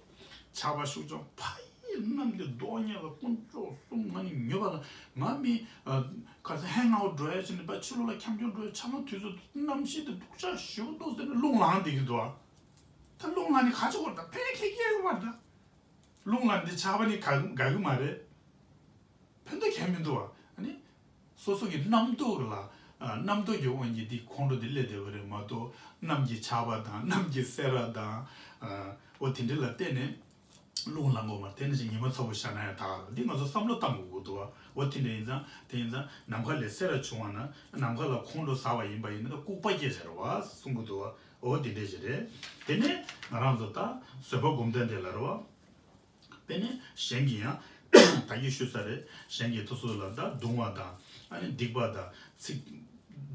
ཆར་པ་ཤུགས་ཆུང་ཕ་ཡི་གནམ་གྱི་མདོག་ཉེས་པ་དཀོན་མཆོག་གསུམ། ང་ནི་ཉོས་པ་ལ་ང་མི་ཨ། ག་ཚོད་ཧེང་ཨའོ་འགྲོ་ཡ་བྱས་ནས་ཕར་ཕྱི་ལོགས་ལ་འཁྱམ་འཁྱམ་འགྲོ་ཡ། ཆར་པ་དུས་ཚོད་གནམ་གཤིས་དེ་སྡུག་ཅག་ཞེ་པོ་འདུག་ཟེར་ནས་རླུང་ལངས་བསྡད་ཀྱི་འདུག་ཨ། ད་རླུང་ལངས་ནས་ག་ཅི་དགོས། ད་ཕན་ཁེ་ཁེ་ཡོད་མ་རེད་ད། རླུང་ལངས་དེ་ཆར་པ་ནི་དགའ་དགའ་གི་མ་རེད། ཕན་ཐོགས་གང་ཡང་མི་འདུག་བ། ཨ་ནི། སོ་སོ་གི་རྣམ་རྟོག་ལ། ཨ། རྣམ་རྟོག་གི་དབང་གིས་དེ་ཁོང་ཁྲོ་དེ་སླེབས་བསྡད་པ་རེད་མ་གཏོགས། གནམ་གྱི་ཆར་པ་དང་གནམ་གྱི་སེ་ར་དང་། ཨ། འོ་དེ་འདྲ་ལ་བརྟེན་ནས་རླུང་ལངས་དགོས་མ་རེད། དེ་ནི་ཅིག་ཉི་མ་ཚ་པོ་ཤར་ན་ཡང་ད་ག་རེད། འདི་ང་ཚོ་བསམ་བློ་བཏང་དགོས་ཀྱི་འདུག་བ། འོ་དེ་འདྲ་ཡིན་ཙང་། དེ་ཡིན་ཙང་ནམ་མཁའ་ལས་སེ་ར་བྱུང་བ་ན་ནམ་མཁའ་ལ་ཁོང་ཁྲོ་ཟ་བ་ཡིན་པ་ཡིན་ན་ལྐུགས་པ་སྐྱེ་ཟེར་བ་གསུང་གི་འདུག་བ། འོ་དེ་འདྲ་ཞིག་རེད། དེ་ནས་ང་རང་ཚོ་ད་བཟོད་པ་སྒོམ་སྟངས་དེ་ལ་རེད་བ། དཔེར་ན་གཞན་གྱིས་ཡང་། ད་གིན་ཞུས་ཚར་རེད། གཞན་གྱིས་ད་སོ་ལ་ད་རྡུང་བ་དང་། ཨ་ནི་སྡིགས་པ་དང་ཚིག་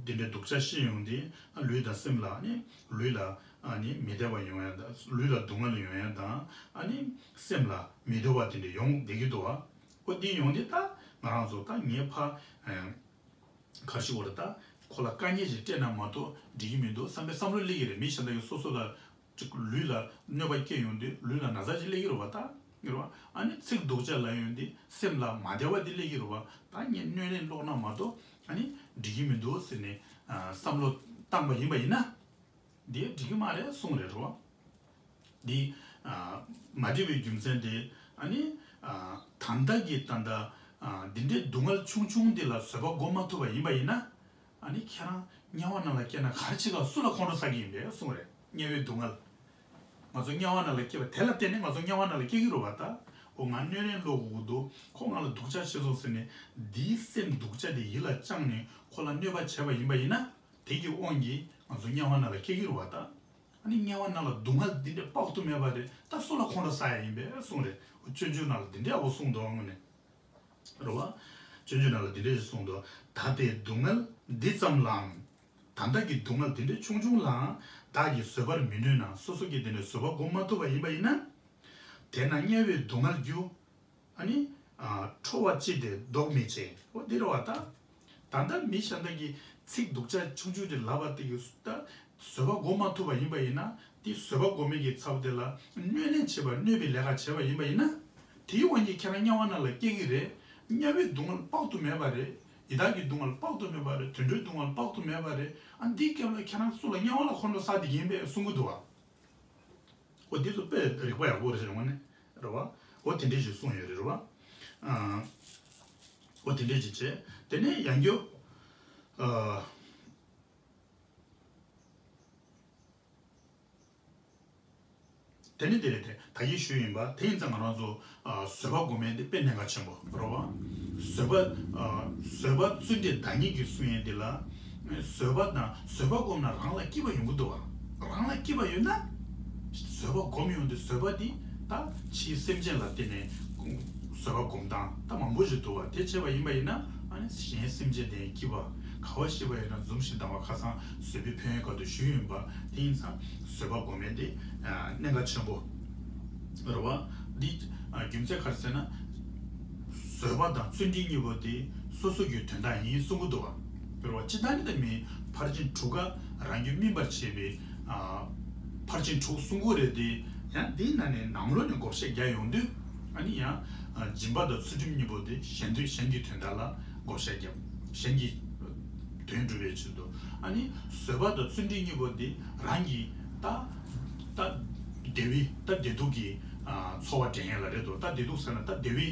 འདི་འདྲའི་སྡུག་ཅག་བཤད་ཡོང་དུས། ཨ། ལུས་དང་སེམས་ལ་ནི། ལུས་ལ་ཨ་ནི་མི་བདེ་བ་ཡོང་ཡ་དང་། ལུས་ལ་སྡུག་བསྔལ་ཡོང་ཡ་དང་། ཨ་ནི་སེམས་ལ་མི་བདེ་བ་དེ་འདྲ་ཡོང་བསྡད་ཀྱི་འདུག་བ། ཨོ་འདི་ཡོང་དུས་ད་ང་རང་ཚོ་ད་ངས་ཕ། ཨ། ག་རེ་ཞུ་དགོས་རེད་ད། ཁོ་ལ་དཀའ་ངལ་ཞིག་སྤྲད་ན་མ་གཏོགས་འགྲིག་གི་མི་འདུག་བསམ་པའི་བསམ་བློ་སླེབས་ཀྱི་རེད། མི་གཞན་དག་གིས་སོ་སོ་ལ་ཅིག་ལུས་ལ་གནོད་པ་སྐྱེལ་ཡོང་དུས་ལུས་ལ་ན་ཚ་ཅིག་སླེབས་ཀྱི་རེད་བ་ད། རེད་བ། ཨ་ནི་ཚིག་སྡུག་ཅག་ལབ་ཡོང་དུས་སེམས་ལ་མ་བདེ་བ་དེ་སླེབས་ཀྱི་རེད་བ། ད་ངས་སྣོན་ལེན་སློག་ན་མ་གཏོགས་ཨ་ནི་འགྲིག་གི་མི་འདུག་ཟེར་ནས། ཨ། བསམ་བློ་བཏང་པ་ཡིན་པ་ཡིན་ན། འདི་འགྲིག་གི་མ་རེད་གསུངས་རེད་རོ། འདི། ཨ། མ་འགྲིག་པའི་རྒྱུ་མཚན་དེ། ཨ་ནི། ཨ། ད་ལྟ་གི་ད་ལྟ། ཨ། འདི་འདྲའི་སྡུག་བསྔལ་ཆུང་ཆུང་འདི་ལ་བཟོད་པ་སྒོམ་མ་ཐུབ་པ་ཡིན་པ་ཡིན་ན། ཨ་ནི་ཁྱེད་རང་དམྱལ་བ་ནང་ལ་སྐྱེས་ན་ག་རེ་བྱེད་ག་སུ་ལ་ཁོང་ཁྲོ་ཟ་གི་ཡིན་པས་གསུངས་རེད། དམྱལ་བའི་སྡུག་བསྔལ། ང་ཚོ་དམྱལ་བ་ནང་ལ་སྐྱེས་པ་དེ་ལ་བརྟེན་ནས་ང་ཚོ་དམྱལ་བ་ནང་ལ་སྐྱེ་གི་རེད་བ་ད། ཨོ་ང་སྣོན་ལེན་སློག་དགོས་ཀྱི་འདུག་ཁོ་ང་ལ་སྡུག་ཅག་བྱེད་སོང་ཟེར་ནས་འདིའི་སེམས་སྡུག་ཅག་དེ་ཡིད་ལ་བཅངས་ནས་ཁོ་ལ་གནོད་པ་བྱས་པ་ཡིན་པ་ཡིན་ན། དེ་གི་དབང་གིས་ང་ཚོ་དམྱལ་བ་ནང་ལ་སྐྱེ་གི་རེད་བ་ད། ཨ་ནི་དམྱལ་བ་ནང་ལ་སྡུག་བསྔལ་འདི་འདྲ་དཔག་ཏུ་མེད་པ་རེད། ད་སུ་ལ་ཁོང་ཁྲོ་ཟ་ཡ་ཡིན་པས་གསུངས་རེད། སྤྱོད་འཇུག་ནང་ལ་འདི་འདྲ་ཨ་བོ་གསུངས་འདུག་དངོས་གནས། རེད་བ། སྤྱོད་འཇུག་ནང་ལ་འདི་འདྲ་ཞིག་གསུངས་འདུག་ད་ལྟའི་སྡུག་བསྔལ་འདི་ཙམ་ལའང་། ད་ལྟ་གི་སྡུག་བསྔལ་འདི་འདྲ་ཆུང་ཆུང་ལའང་བདག་གིས་བཟོད་པར་མི་ནུས་ན། སོ་སོ་གིས་འདི་འདྲ་བཟོད་པ་སྒོམ་མ་ཐུབ་པ་ཡིན་པ་ཡིན་ན། དེས་ན་དམྱལ་བའི་སྡུག་བསྔལ་རྒྱུ། ཨ་ནི། ཨ། ཁྲོ་བ་ཅི་སྟེ་བཟློག་མི་བྱེད། འོ་འདི་རེད་བ་ད། ད་ལྟ་མི་གཞན་དག་གིས་ཚིག་སྡུག་ཅག་ཆུང་ཆུང་ཅིག་ལབ་པ་དེ་གིས་ད་བཟོད་པ་སྒོམ་མ་ཐུབ་པ་ཡིན་པ་ཡིན་ན། དེ་བཟོད་པ་སྒོམ་མེད་ཀྱི་ཚབ་དེ་ལ་གནོད་ལན་བྱེད་པ། གནོད་པའི་ལས་ཀ་བྱས་པ་ཡིན་པ་ཡིན་ན། དེའི་དབང་གིས་ཁྱེད་རང་དམྱལ་བ་ནང་ལ་སྐྱེ་གི་རེད། དམྱལ་བའི་སྡུག་བསྔལ་དཔག་ཏུ་མེད་པ་རེད། ཡི་དྭགས་ཀྱི་སྡུག་བསྔལ་དཔག་ཏུ་མེད་པ་རེད། དུད་འགྲོའི་སྡུག་བསྔལ་དཔག་ཏུ་མེད་པ་རེད། ཨ་འདིའི་སྐབས་ལ་ཁྱེད་རང་སུ་ལ་དམྱལ་བ་ལ་ཁོང་ཁྲོ་ཟ་བསྡད་ཀྱི་ཡིན་པས་གསུང་གི་འདུག་བ། འོ་འདི་ཚོ་དཔེ་རིག་པ་ཡག་པོ་རེད་ཟེར་བ་ནི་རེད་བ། འོ་དེ་འདྲས་ཞིག་གསུངས་ཡོད་རེད་རེད་བ། ཨ། འོ་དེ་འདྲས་ཞིག་བྱས། དེ་ནས་ཡང་རྒྱུ། ཨ། དེ་ནི་དེ་རེད་དེ། ད་གིན་ཞུས་ཡིན་པ། དེ་ཡིན་ཙང་ང་རང་ཚོ། ཨ། བཟོད་པ་སྒོམ་ཡས་འདི་དཔེ་གནད་འགག་ཆེན་པོ་རེད་བ། བཟོད་པ། ཨ། བཟོད་པ་བརྩོན་འགྲུས་བདག་ཉིད་ཀྱིས་བསྲུང་ཡས་འདི་ལ། བཟོད་པ་དང་བཟོད་པ་སྒོམ་ན་རང་ལ་སྐྱིད་པ་ཡོང་གི་འདུག་བ། རང་ལ་སྐྱིད་པ་ཡོད་ན། བཟོད་པ་སྒོམ་ཡོང་དུས་བཟོད་པ་འདི་ད་ཕྱིའི་སེམས་ཅན་ལ་བརྟེན་ནས་བཟོད་པ་སྒོམ་སྟངས་ད་མང་པོ་ཞིག་འདུག་བ། དེ་བྱས་པ་ཡིན་པ་ཡིན་ན། ཨ་ནི་གཞན་སེམས་ཅན་དེ་སྐྱིད་པ། ག་བ་ཤི་བ་ཡིན་ན་འཛུམ་ཞིག་བཏང་བ། ཁ་སང་བཟོད་པའི་ཕན་ཡོན་སྐོར་དུ་ཞུས་ཡིན་པ། དེ་ཡིན་ཙང་བཟོད་པ་སྒོམ་ཡས་དེ་གནད་འགག་ཆེན་པོ་རེད་བ། འདི་རྒྱུ་མཚན་ག་རེ་ཟེར་ན། བཟོད་པ་དང་བརྩོན་འགྲུས་གཉིས་པོ་དེ་སོ་སོ་གི་དོན་དག་ཡིན་གསུང་གི་འདུག་བ། རེད་བ། སྤྱིར་བཏང་ནི་ད་མི་ཕར་ཕྱིན་དྲུག་ཀ་རང་རྒྱུད་སྨིན་པར་བྱེད་པའི། ཨ། ཕར་ཕྱིན་དྲུག་གསུང་གི་རེད་དེ། ཡང་འདིའི་ནང་ནས་ནང་ལོགས་ནས་བགོ་བཤའ་རྒྱག་ཡོང་དུས། ཨ་ནི་ཡང་ སྦྱིན་པ་དང་ཚུལ་ཁྲིམས་གཉིས་པོ་དེ་གཞན་དོན་གཞན་གྱི་དོན་དག་ལ་བགོ་བཤའ་བརྒྱབ། གཞན་གྱི་དོན་སྒྲུབ་པའི་ཆེད་དུ། ཨ་ནི་བཟོད་པ་དང་བརྩོན་འགྲུས་གཉིས་པོ་དེ་རང་གི་ད་ད་བདེ་བའི་ད་བདེ་སྡུག་གི་ཚོར་བ་འདྲེན་ཡས་ལ་རེད་འདུག་ད་བདེ་སྡུག་ཟེར་ན་ད་བདེ་བའི་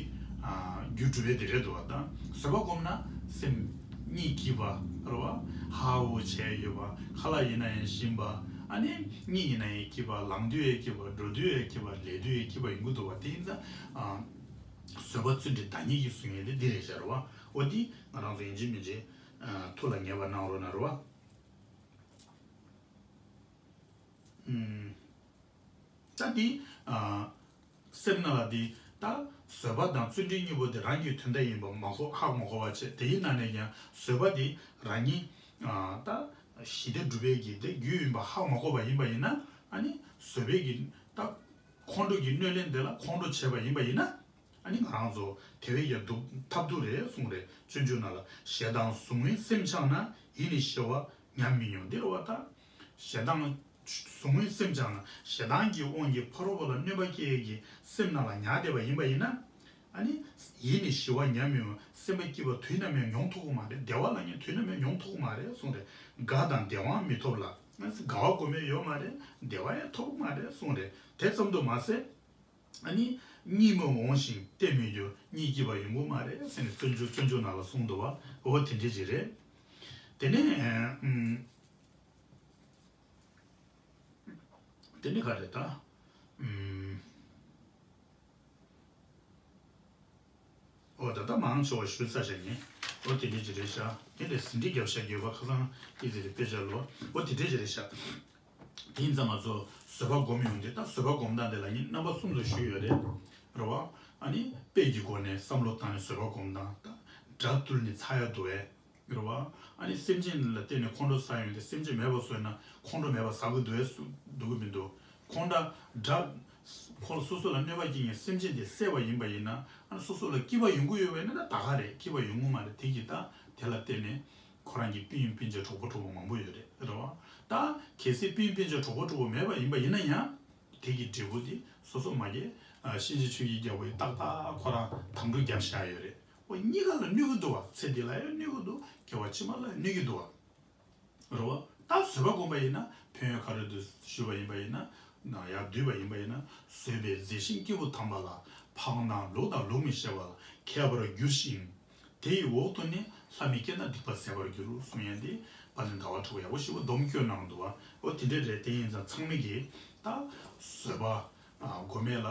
རྒྱུ་སྒྲུབ་པའི་དེ་རེད་འདུག་ད་བཟོད་པ་སྒོམ་ན་སེམས་གཉིད་སྐྱིད་པ་རེད་བ། ཧ་ཧུ་བྱས་ཡོད་པ། ཁ་ལག་ཡིན་ན་ཡང་ཞིམ་པ། ཨ་ནི་གཉིད་ཡིན་ན་ཡང་སྐྱིད་པ། ལངས་དུས་ཡང་སྐྱིད་པ། འགྲོ་དུས་ཡང་སྐྱིད་པ། ལས་དུས་ཡང་སྐྱིད་པ་ཡོང་གི་འདུག་བ། དེ་ཡིན་ཙང་། བཟོད་པ་བརྩོན་འགྲུས་བདག་ཉིད་ཀྱིས་བཟུང་ཡས་དེ་འདི་རེད་ཤག་རེད་བ། འོ་འདི་ང་རང་ཚོ་ཡིན་གཅིག་མིན་གཅིག་ཐུགས་ལ་ངེས་པ་གནང་རོགས་གནང་རེད་བ། ཨུམ། ད་འདི། ཨ། སེམས་ནང་ལ་འདི། ད། བཟོད་པ་དང་བརྩོན་འགྲུས་གཉིས་པོ་དེ་རང་གི་དོན་དག་ཡིན་པ་མ་གོ་ཧ་མ་གོ་བ་བྱས། དེའི་ནང་ནས་ཀྱང་བཟོད་པ་དེ་རང་ཉིད། ཨ། ད། ཞི་བདེ་སྒྲུབ་པའི་གི་དེ་རྒྱུ་ཡིན་པ་ཧ་མ་གོ་བ་ཡིན་པ་ཡིན་ན། ཨ་ནི་བཟོད་པའི་གི། ད། ཁོང་ཁྲོ་གི་གནོད་ལན་དེ་ལ་ཁོང་ཁྲོ་བྱས་པ་ཡིན་པ་ཡིན་ན། ཨ་ནི་ང་རང་ཚོ་དེ་བས་ཀྱང་སྡུག་ཐབས་སྡུག་རེད་གསུངས་རེད། སྤྱོད་འཇུག་ནང་ལ། ཞེ་སྡང་ཟུག་རྔུའི་སེམས་འཆང་ན། ཡིད་ནི་ཞི་བ་ཉམས་མི་མྱོང་། འདི་རེད་བ་ད། ཞེ་སྡང་ཟུག་རྔུའི་སེམས་འཆང་ན། ཞེ་སྡང་གི་དབང་གིས་ཕ་རོལ་པོ་ལ་གནོད་པ་སྐྱེལ་ཡས་ཀྱི་སེམས་ནང་ལ་ཉར་བསྡད་པ་ཡིན་པ་ཡིན་ན། ཨ་ནི། ཡིད་ནི་ཞི་བ་ཉམས་མི་མྱོང་། སེམས་པ་སྐྱིད་པ་དུས་ནམ་ཡང་མྱོང་ཐུབ་ཀྱི་མ་རེད། བདེ་བ་ལ་ངས་དུས་ནམ་ཡང་མྱོང་ཐུབ་ཀྱི་མ་རེད་གསུངས་རེད། དགའ་དང་བདེ་བའང་མི་ཐོབ་ལ། དགའ་བ་སྒོམ་ཡས་ཡོད་མ་རེད། བདེ་བ་ཡང་ཐོབ་ཀྱི་མ་རེད་གསུངས་རེད། དེ་ཙམ་དུ་མ་ཟད། ཨ་ནི། གཉིད་མི་འོང་ཞིང་བརྟན་མི་འགྱུར། གཉིད་སྐྱིད་པ་ཡོང་གི་མ་རེད་ཟེར་ནས་སྤྱོད་འཇུག་སྤྱོད་འཇུག་ནང་ལ་གསུངས་འདུག་བ། འོ་དེ་འདྲ་ཅིག་རེད། དེ་ནས། ཨུམ། དེ་ནས་ག་རེ་ད། ཨུམ། འོ་ད་ལྟ་མང་ཆེ་བ་ཞུས་ཚར་བཞག་ཡིན། འོ་དེ་འདྲ་ཅིག་རེད་ཤག་དེ་འདྲ་ཟིན་བྲིས་བརྒྱབ་བཞག་ཡོད་པ་ཁ་སང་ཏི་ཙི་རེ་དཔེ་ཆ་ལོ། འོ་དེ་འདྲ་ཅིག་རེད་ཤག་དེ་ཡིན་ཙང་ང་ཚོ་བཟོད་པ་སྒོམ་ཡོང་དུས། ད་བཟོད་པ་སྒོམ་སྟངས་དེ་ལ་ནི་རྣམ་པ་གསུམ་དུ་ཞུས་ཡོད་རེད། རེད་བ། ཨ་ནི་དཔེ་གི་སྒོ་ནས་བསམ་བློ་བཏང་ནས་བཟོད་པ་སྒོམ་སྟངས། ད་དགྲ་བཏུལ་ནས་ཚར་ཡ་འདུག་གས། རེད་བ། ཨ་ནི་སེམས་ཅན་ལ་བརྟེན་ནས་ཁོང་ཁྲོ་ཟ་ཡོང་དུས། སེམས་ཅན་མེད་པ་བཟོས་ན་ཁོང་ཁྲོ་མེད་པ་ཟ་གི་འདུག་གས། སུ་འདུག་གི་མི་འདུག་ཁོང་ཁྲོ། དགྲ། ཁོ་སོ་སོ་ལ་གནོད་པ་སྐྱེལ་མཁན་སེམས་ཅན་དེ་བསད་པ་ཡིན་པ་ཡིན་ན། ཨ་ནི་སོ་སོ་ལ་སྐྱིད་པ་ཡོང་གི་ཡོད་པ་ཡིན་ན། ད་ད་ག་རེད། སྐྱིད་པ་ཡོང་གི་མ་རེད། དེ་གིས་ད་དེ་ལ་བརྟེན་ནས་ཁོ་རང་གི་སྤུན་སྤུན་མཆེད་གྲོགས་པོ་གྲོགས་པོ་མང་པོ་ཡོད་རེད། རེད་བ། ད་གལ་སྲིད་སྤུན་སྤུན་མཆེད་གྲོགས་པོ་གྲོགས་པོ་མེད་པ་ཡིན་པ་ཡིན་ན་ཡང་། དེ་གི་འབྲས་བུ་དེ་སོ་སོ་མ་གིར། ཨ། གཤིན་རྗེ་ཆོས་ཀྱི་རྒྱལ་པོ་ཡིས་ཏག་ཏག་ཁོ་རང་དམ་ཕྲུག་རྒྱབ་བཞག་ཡོད་རེད། འོ་གཉིས་ཀ་ལ་གནོད་ཀྱི་འདུག་བ། ཚེ་འདི་ལ་ཡང་གནོད་ཀྱི་འདུག་སྐྱེ་བ་ཕྱི་མ་ལ་ཡང་གནོད་ཀྱི་འདུག་བ། རེད་བ། ད་བཟོད་པ་སྒོམ་པ་ཡིན་ན། ཕན་ཡོན་ག་རེ་འདུག་ཞུས་པ་ཡིན་པ་ཡིན་ན། ཡར་བསྡུས་པ་ཡིན་པ་ཡིན་ན། བཟོད་པས་མཛེས་ཤིང་སྐྱེས་བུ་དམ་པ་ལ། ཕངས་དང་ལུགས་དང་ལུགས་མི་ཤེས་པ་ལ་མཁས་པར་འགྱུར་ཞིང་། དེ་ཡི་འོག་ཏུ་ནི། ལྷ་མི་སྐྱེ་ན་སྡིག་པ་ཟད་པར་འགྱུར་གསུང་ཡན་ཏེ། དཔལ་ལྡན་ཟླ་བ་གྲགས་པས་ཡག་པོ་ཞེ་པོ་སྡོམ་བཀོད་གནང་འདུག་བ། འོ་དེ་འདྲ་རེད། དེ་ཡིན་ཙང་ཚང་མས་ཀྱིས་ད་བཟོད་པ་སྒོམ་ཡས་ལ།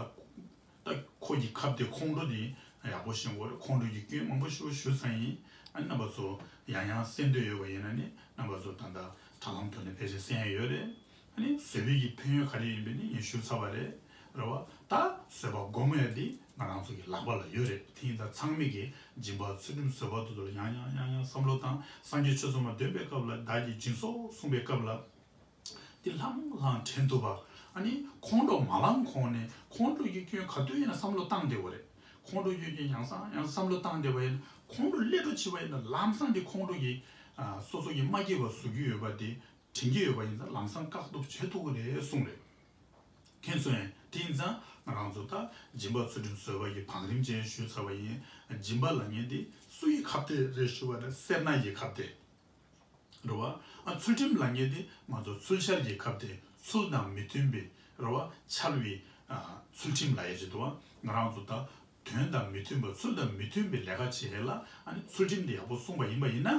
ད་ཁོ་གི་ཁ་གཏད། ཁོང་ཁྲོ་དེ་ཡག་པོ་ཤེས་དགོས་རེད། ཁོང་ཁྲོ་གི་སྐྱོན་མང་པོ་ཞེ་པོ་ཞུས་ཚར་ཡིན། ཨ་ནི་རྣམ་པ་ཚོ་ཡང་ཡང་གསན་འདོད་ཡོད་པ་ཡིན་ན་ནི། རྣམ་པ་ཚོ་ད་ལྟ་དྲ་ལམ་ཐོག་ནས་ཕལ་ཆེར་གསན་ཡ་ཡོད་རེད། ཨ་ནི་བཟོད་པའི་གི་ཕན་ཡོན་ག་རེ་ཡིན་པ་ནི་ངས་ཞུས་ཚར་བ་རེད། རེད་བ། ད་བཟོད་པ་སྒོམ་ཡ་དེ་ང་རང་ཚོ་གི་ལག་པ་ལ་ཡོད་རེད། དེ་ཡིན་ཙང་ཚང་མས་ཀྱིས་སྦྱིན་པ་ཚུལ་ཁྲིམས་བཟོད་པ་དེ་ཚོ་ལ་ཡང་ཡང་ཡང་ཡང་བསམ་བློ་བཏང་། སངས་རྒྱས་ཆོས་ཚོགས་མ་འདོན་པའི་སྐབས་ལ། བདག་གིས་སྦྱིན་སོགས་གསུངས་པའི་སྐབས་ལ། དེ་ལྷང་ལྷང་དྲན་ཐུབ་པ། ཨ་ནི་ཁོང་ཁྲོ་མ་ལངས་གོང་ནས་ཁོང་ཁྲོ་གི་སྐྱོན་ག་དུས་ཡིན་ན་བསམ་བློ་བཏང་བསྡད་དགོས་རེད། ཁོང་ཁྲོ་གི་སྐྱོན་ཡང་སང་ཡང་བསམ་བློ་བཏང་བསྡད་པ་ཡིན་ན། ཁོང་ཁྲོ་སླེབས་འགྲོ་བྱེད་པ་ཡིན་ན་ལམ་སང་དེ་ཁོང་ཁྲོ་གི། ཨ། སོ་སོ་གི་མ་སྐྱིད་པ་བཟོ་གི་ཡོད་པ་དེ། དྲན་གྱི་ཡོད་པ་ཡིན་ཙང་ལམ་སང་བཀག་ཐབས་བྱེད་ཐུབ་ཀྱི་རེད་གསུངས་རེད། མཁྱེན་སོང་ངས། དེ་ཡིན་ཙང་ང་རང་ཚོ་ད་སྦྱིན་པ་ཚུལ་ཁྲིམས་བཟོད་པ་གི་བང་རིམ་ཅན་ཞུས་ཚར་བ་ཡིན། སྦྱིན་པ་ལབ་མཁན་དེ་སུ་ཡི་ཁ་གཏད་རེད་ཞུ་བ་ན། སེར་སྣ་ཡི་ཁ་གཏད་རེད་བ། ཨ། ཚུལ་ཁྲིམས་ལབ་མཁན་དེ་ང་ཚོ་ཚུལ་འཆལ་གྱི་ཁ་གཏད། ཚུལ་དང་མི་མཐུན་པའི་རེད་བ། འཆལ་བའི། ཨ། ཚུལ་ཁྲིམས་ལབ་ཡས་ཅིག་འདུག་བ། ང་རང་ཚོ་ད། དོན་དང་མི་མཐུན་པ། ཚུལ་དང་མི་མཐུན་པའི་ལས་ཀ་བྱེད་ཡས་ལ། ཨ་ནི་ཚུལ་ཁྲིམས་དེ་ཡག་པོ་སྲུང་བ་ཡིན་པ་ཡིན་ན།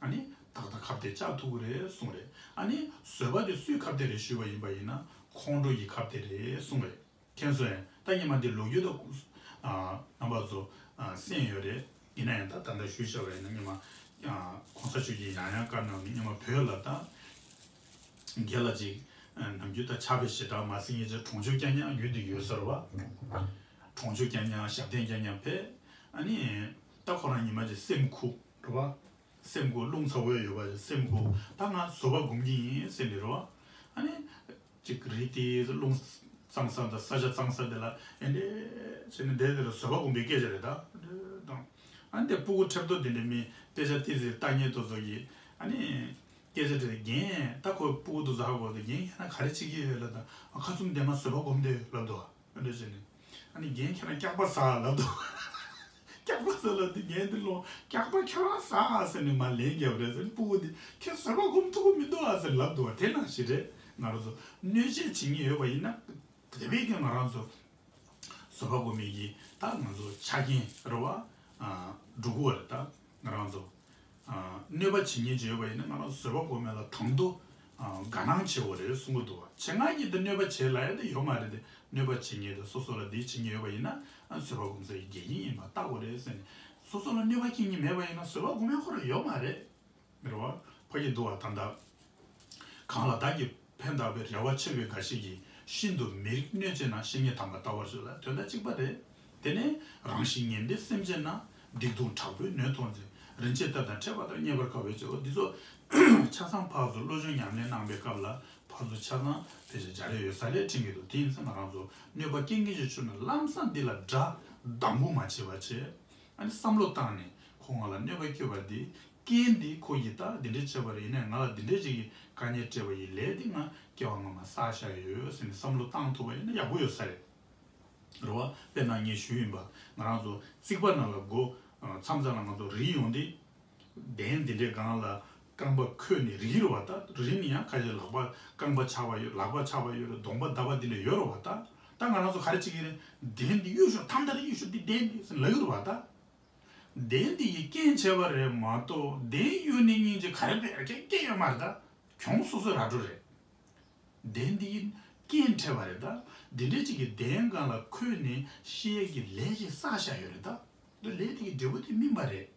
ཨ་ནི་ཏག་ཏག་ཁ་གཏད་བཅག་ཐུབ་ཀྱི་རེད་གསུངས་རེད། ཨ་ནི་བཟོད་པ་དེ་སུའི་ཁ་གཏད་རེད་ཞུས་པ་ཡིན་པ་ཡིན་ན་ཁོང་ཁྲོ་ཡི་ཁ་གཏད་རེད་གསུངས་རེད། མཁྱེན་སོང་ངས། ད་སྔོན་མ་འདི་ལོ་རྒྱུས་དང་། ཨ། རྣམ་པ་ཚོ། ཨ། གསན་ཡོད་རེད། ཡིན་ན་ཡང་ད་ད་ལྟ་ཞུས་བཞག་པ་ཡིན་ན། སྔོན་མ། ཨ། གོང་ས་མཆོག་གིས་ཡང་ཡང་བཀའ་གནང་ནས། སྔོན་མ་བོད་ལ་ད། རྒན་ལགས་ཅིག་ནམ་རྒྱུན་ད་ཕྱག་དཔེ་ཞེ་དྲག་མ་གསན་མཁན་ཅིག་གྲོང་ཆོག་རྐྱང་རྐྱང་ཡོད་དུ་ཡོད་ས་རེད་བ། གྲོང་ཆོག་རྐྱང་རྐྱང་། ཞབས་བརྟན་རྐྱང་རྐྱང་ཕེབས། ཨ་ནི་ད་ཁོ་རང་ཉི་མ་ཅིག་སེམས་ཁུག་རེད་བ། སེམས་ཁུག། རླུང་ཚ་པོ་ཡོད་པ་ཅིག་སེམས་ཁུག། ད་ང་བཟོད་པ་སྒོམ་གྱི་ཡིན་ཟེར་ནས་རེད་བ། ཨ་ནི་ཅིག་རི་དེའི་རླུང་གཙང་ས་དང་ས་ཆ་གཙང་ས་དེ་ལ་ཨེ་འདྲས་བྱས་ནས་བསྡད་དེ་ལ་བཟོད་པ་སྒོམ་པའི་སྐད་ཆ་རེད་ད། དང་། ཨ་ནི་དེ་སྤུ་གུ་ཁྲེབ་ཏོ་དེ་འདྲས་མི་དཔེ་ཆ་ཏི་ཙི་ལྟ་མཁན་དེ་ཚོ་གིས། ཨ་ནི་སྐད་ཆ་དྲིས། རྒན་ད་ཁོ་སྤུ་གུ་དེ་ཚོ་ཧ་གོ་དེ། རྒན་ཡིན་ན་ག་རེ་བྱེད་ཀྱི་ཡོད་ལབ་དང་། ཨ། ཁ་བཙུམ་བསྡད་མ། བཟོད་པ་སྒོམ་བསྡད་ལབ་འདུག་ཨ་འདྲས་བྱས་ནས། ཨ་ནི་རྒན་ཁྱེད་རང་སྐྱག་པ་ཟ་ལབ་འདུག་སྐྱག་པ་ཟ་ལབ་དུས་རྒན་དེ་ལོ་སྐྱག་པ་ཁྱེད་རང་ཟ་ཟེར་ནས་མར་ལན་བརྒྱབ་རེད་ཟེར་ནས་སྤུ་གུ་དེ་ཁྱེད་བཟོད་པ་སྒོམ་ཐུབ་ཀྱི་མི་འདུག་ཨ་ཟེར་ལབ་འདུག་བ། དེ་ནང་བཞིན་རེད། ང་རང་ཚོ་གནོད་བྱེད་བྱེད་མཁན་ཡོད་པ་ཡིན་ན་དེ་བས་ཀྱང་ང་རང་ཚོ་བཟོད་པ་སྒོམ་མཁན་གྱི་ད་ང་ཚོ་ཆ་རྐྱེན་རེད་བ། ཨ་འགྲོ་གི་ཡོད་རེད། ད་ང་རང་ཚོ་ཨ་གནོད་པ་བྱེད་མཁན་ཅིག་ཡོད་པ་ཡིན་ན་ང་རང་བཟོད་པ་སྒོམ་མཁན་ལ་དང་དུ་ཨ་དགའ་སྣང་བྱེད་དགོས་རེད་གསུང་གི་འདུག་བ། ཆེད་མངགས་ཀྱིས་ད་གནོད་པ་བྱེད་ལབ་ཡ་ད་ཡོད་མ་རེད་དེ། གནོད་པ་བྱེད་མཁན་དང་སོ་སོ་ལ་བདེ་བྱེད་མཁན་ཡོད་པ་ཡིན་ན་ཨ་བཟོད་པ་སྒོམ་ས་ཡི་འགལ་རྐྱེན་ཡིན་པ་བལྟ་དགོས་རེད་ཟེར་ནས། སོ་སོ་ལ་གནོད་པ་བསྐྱལ་མཁན་མེད་པ་ཡིན་ན་བཟོད་པ་སྒོམ་ཡ་ཁོ་རང་ཡོད་མ་རེད། རེད་བ། ཕ་གི་འདུག་བ། ད་ལྟ་གང་ལ་བདག་གིས་ཕན་བཏགས་པའི་རེ་བ་ཆེ་བའི་འགའ་ཞིག་གིས། ཤིན་ཏུ་མི་རིགས་གནོད་བྱེད་ན། བཤེས་གཉེན་དམ་པ་ལྟ་བར་བྱོས་ལ། དོན་དག་གཅིག་པ་རེད། དེ་ནས་རང་བཞིན་ངན་པའི་སེམས་ཅན་རྣམས། སྡིག་ལྟུང་དྲག་པོས་གནོད་མཐོང་ཚེ། རིན་ཆེན་གཏེར་དང་ཕྲད་པ་དང་། རྙེད་པར་དཀའ་བའི་སྤྱོད་པ། འདི་ཚོ་ཆ་ཚང་ཕར་ཚུར་བློ་སྦྱོང་ཉམས་ལེན་གནང་པའི་སྐབས་ལ་ཕར་ཚུར་ཆ་ཚང་ཕལ་ཆེར་སྦྱར་ཡ་ཡོད་ས་རེད་དྲན་གྱི་འདུག་དེ་ཡིན་ཙང་ང་རང་ཚོ་གནོད་པ་བསྐྱལ་མཁན་ཅིག་བྱུང་ན་ལམ་སང་འདི་ལ་དགྲ་སྡང་པོ་མ་བྱེད་པ་བྱས། ཨ་ནི་བསམ་བློ་བཏང་ནས་ཁོ་ང་ལ་གནོད་པ་བསྐྱལ་བ་འདི། རྐྱེན་འདི་ཁོ་ཡིས་ད་འདི་འདྲ་བྱས་པ་རེད། ཡིན་ནའི་ང་ལ་འདི་འདྲ་ཅིག་གི་དཀའ་ངལ་སྤྲད་པ་ཡིན། ལས་འདི་ང་སྐྱེ་བ་སྔ་མ་བསགས་བཞག་ཡོད་ཟེར་ནས་བསམ་བློ་བཏང་ཐུབ་པ་ཡིན་ན་ཡག་པོ་ཡོད་ས་རེད། རེད་བ། དཔེར་ན་ངས་ཞུས་ཡིན་པ། ང་རང་ཚོ་རྩིག་པ་ནང་ལ་སྒོ་མཚམས་མཚམས་ལ་ང་ཚོ་རིལ་ཡོང་དུས། གདན་འདི་འདྲའི་སྒང་ལ་རྐང་པ་འཁོད་ནས་རིལ་རེད་བ། ད་རིལ་ནས་ཡང་ཁ་ཤས་ལག་པ་རྐང་པ་ཆག་པ་ཡོད། ལག་པ་ཆག་པ་ཡོད་རེད། གདོང་པ་བརྡབས་པ་འདི་འདྲ་ཡོད་རེད་བ། ད་ད་ང་རང་ཚོ་ག་རེ་བྱེད་ཀྱི་རེད། གདན་འདི་གཡུག་ཤོག་ཐམ་ཐམ་གཡུག་ཤོག་འདི་གདན་འདི་ཟེར་ལབ་ཀྱི་རེད་བ། ད། གདན་འདི་ཡི་རྐྱེན་བྱས་པ་རེད་མ་གཏོགས་གདན་གཡུག་ནི་སྙིང་རྗེ་ག་རེ་བས་རྐྱེན་སྐྱེ་ཡོད་མ་རེད། ད་གྱོང་སོ་སོའི་ར་སྤྲོད་རེད། གདན་འདི་ཡི་རྐྱེན་འཕྲད་པ་རེད། ད་འདི་འདྲའི་ཅིག་གི་གདན་སྒང་ལ་འཁོད་ནས་བཤད་ཀྱི་ལས་ཅིག་བསགས་བཞག་ཡོད་རེད། ད་འདི་ལས་དེ་གི་འབྲས་བུ་དེ་སྨིན་པ་རེད།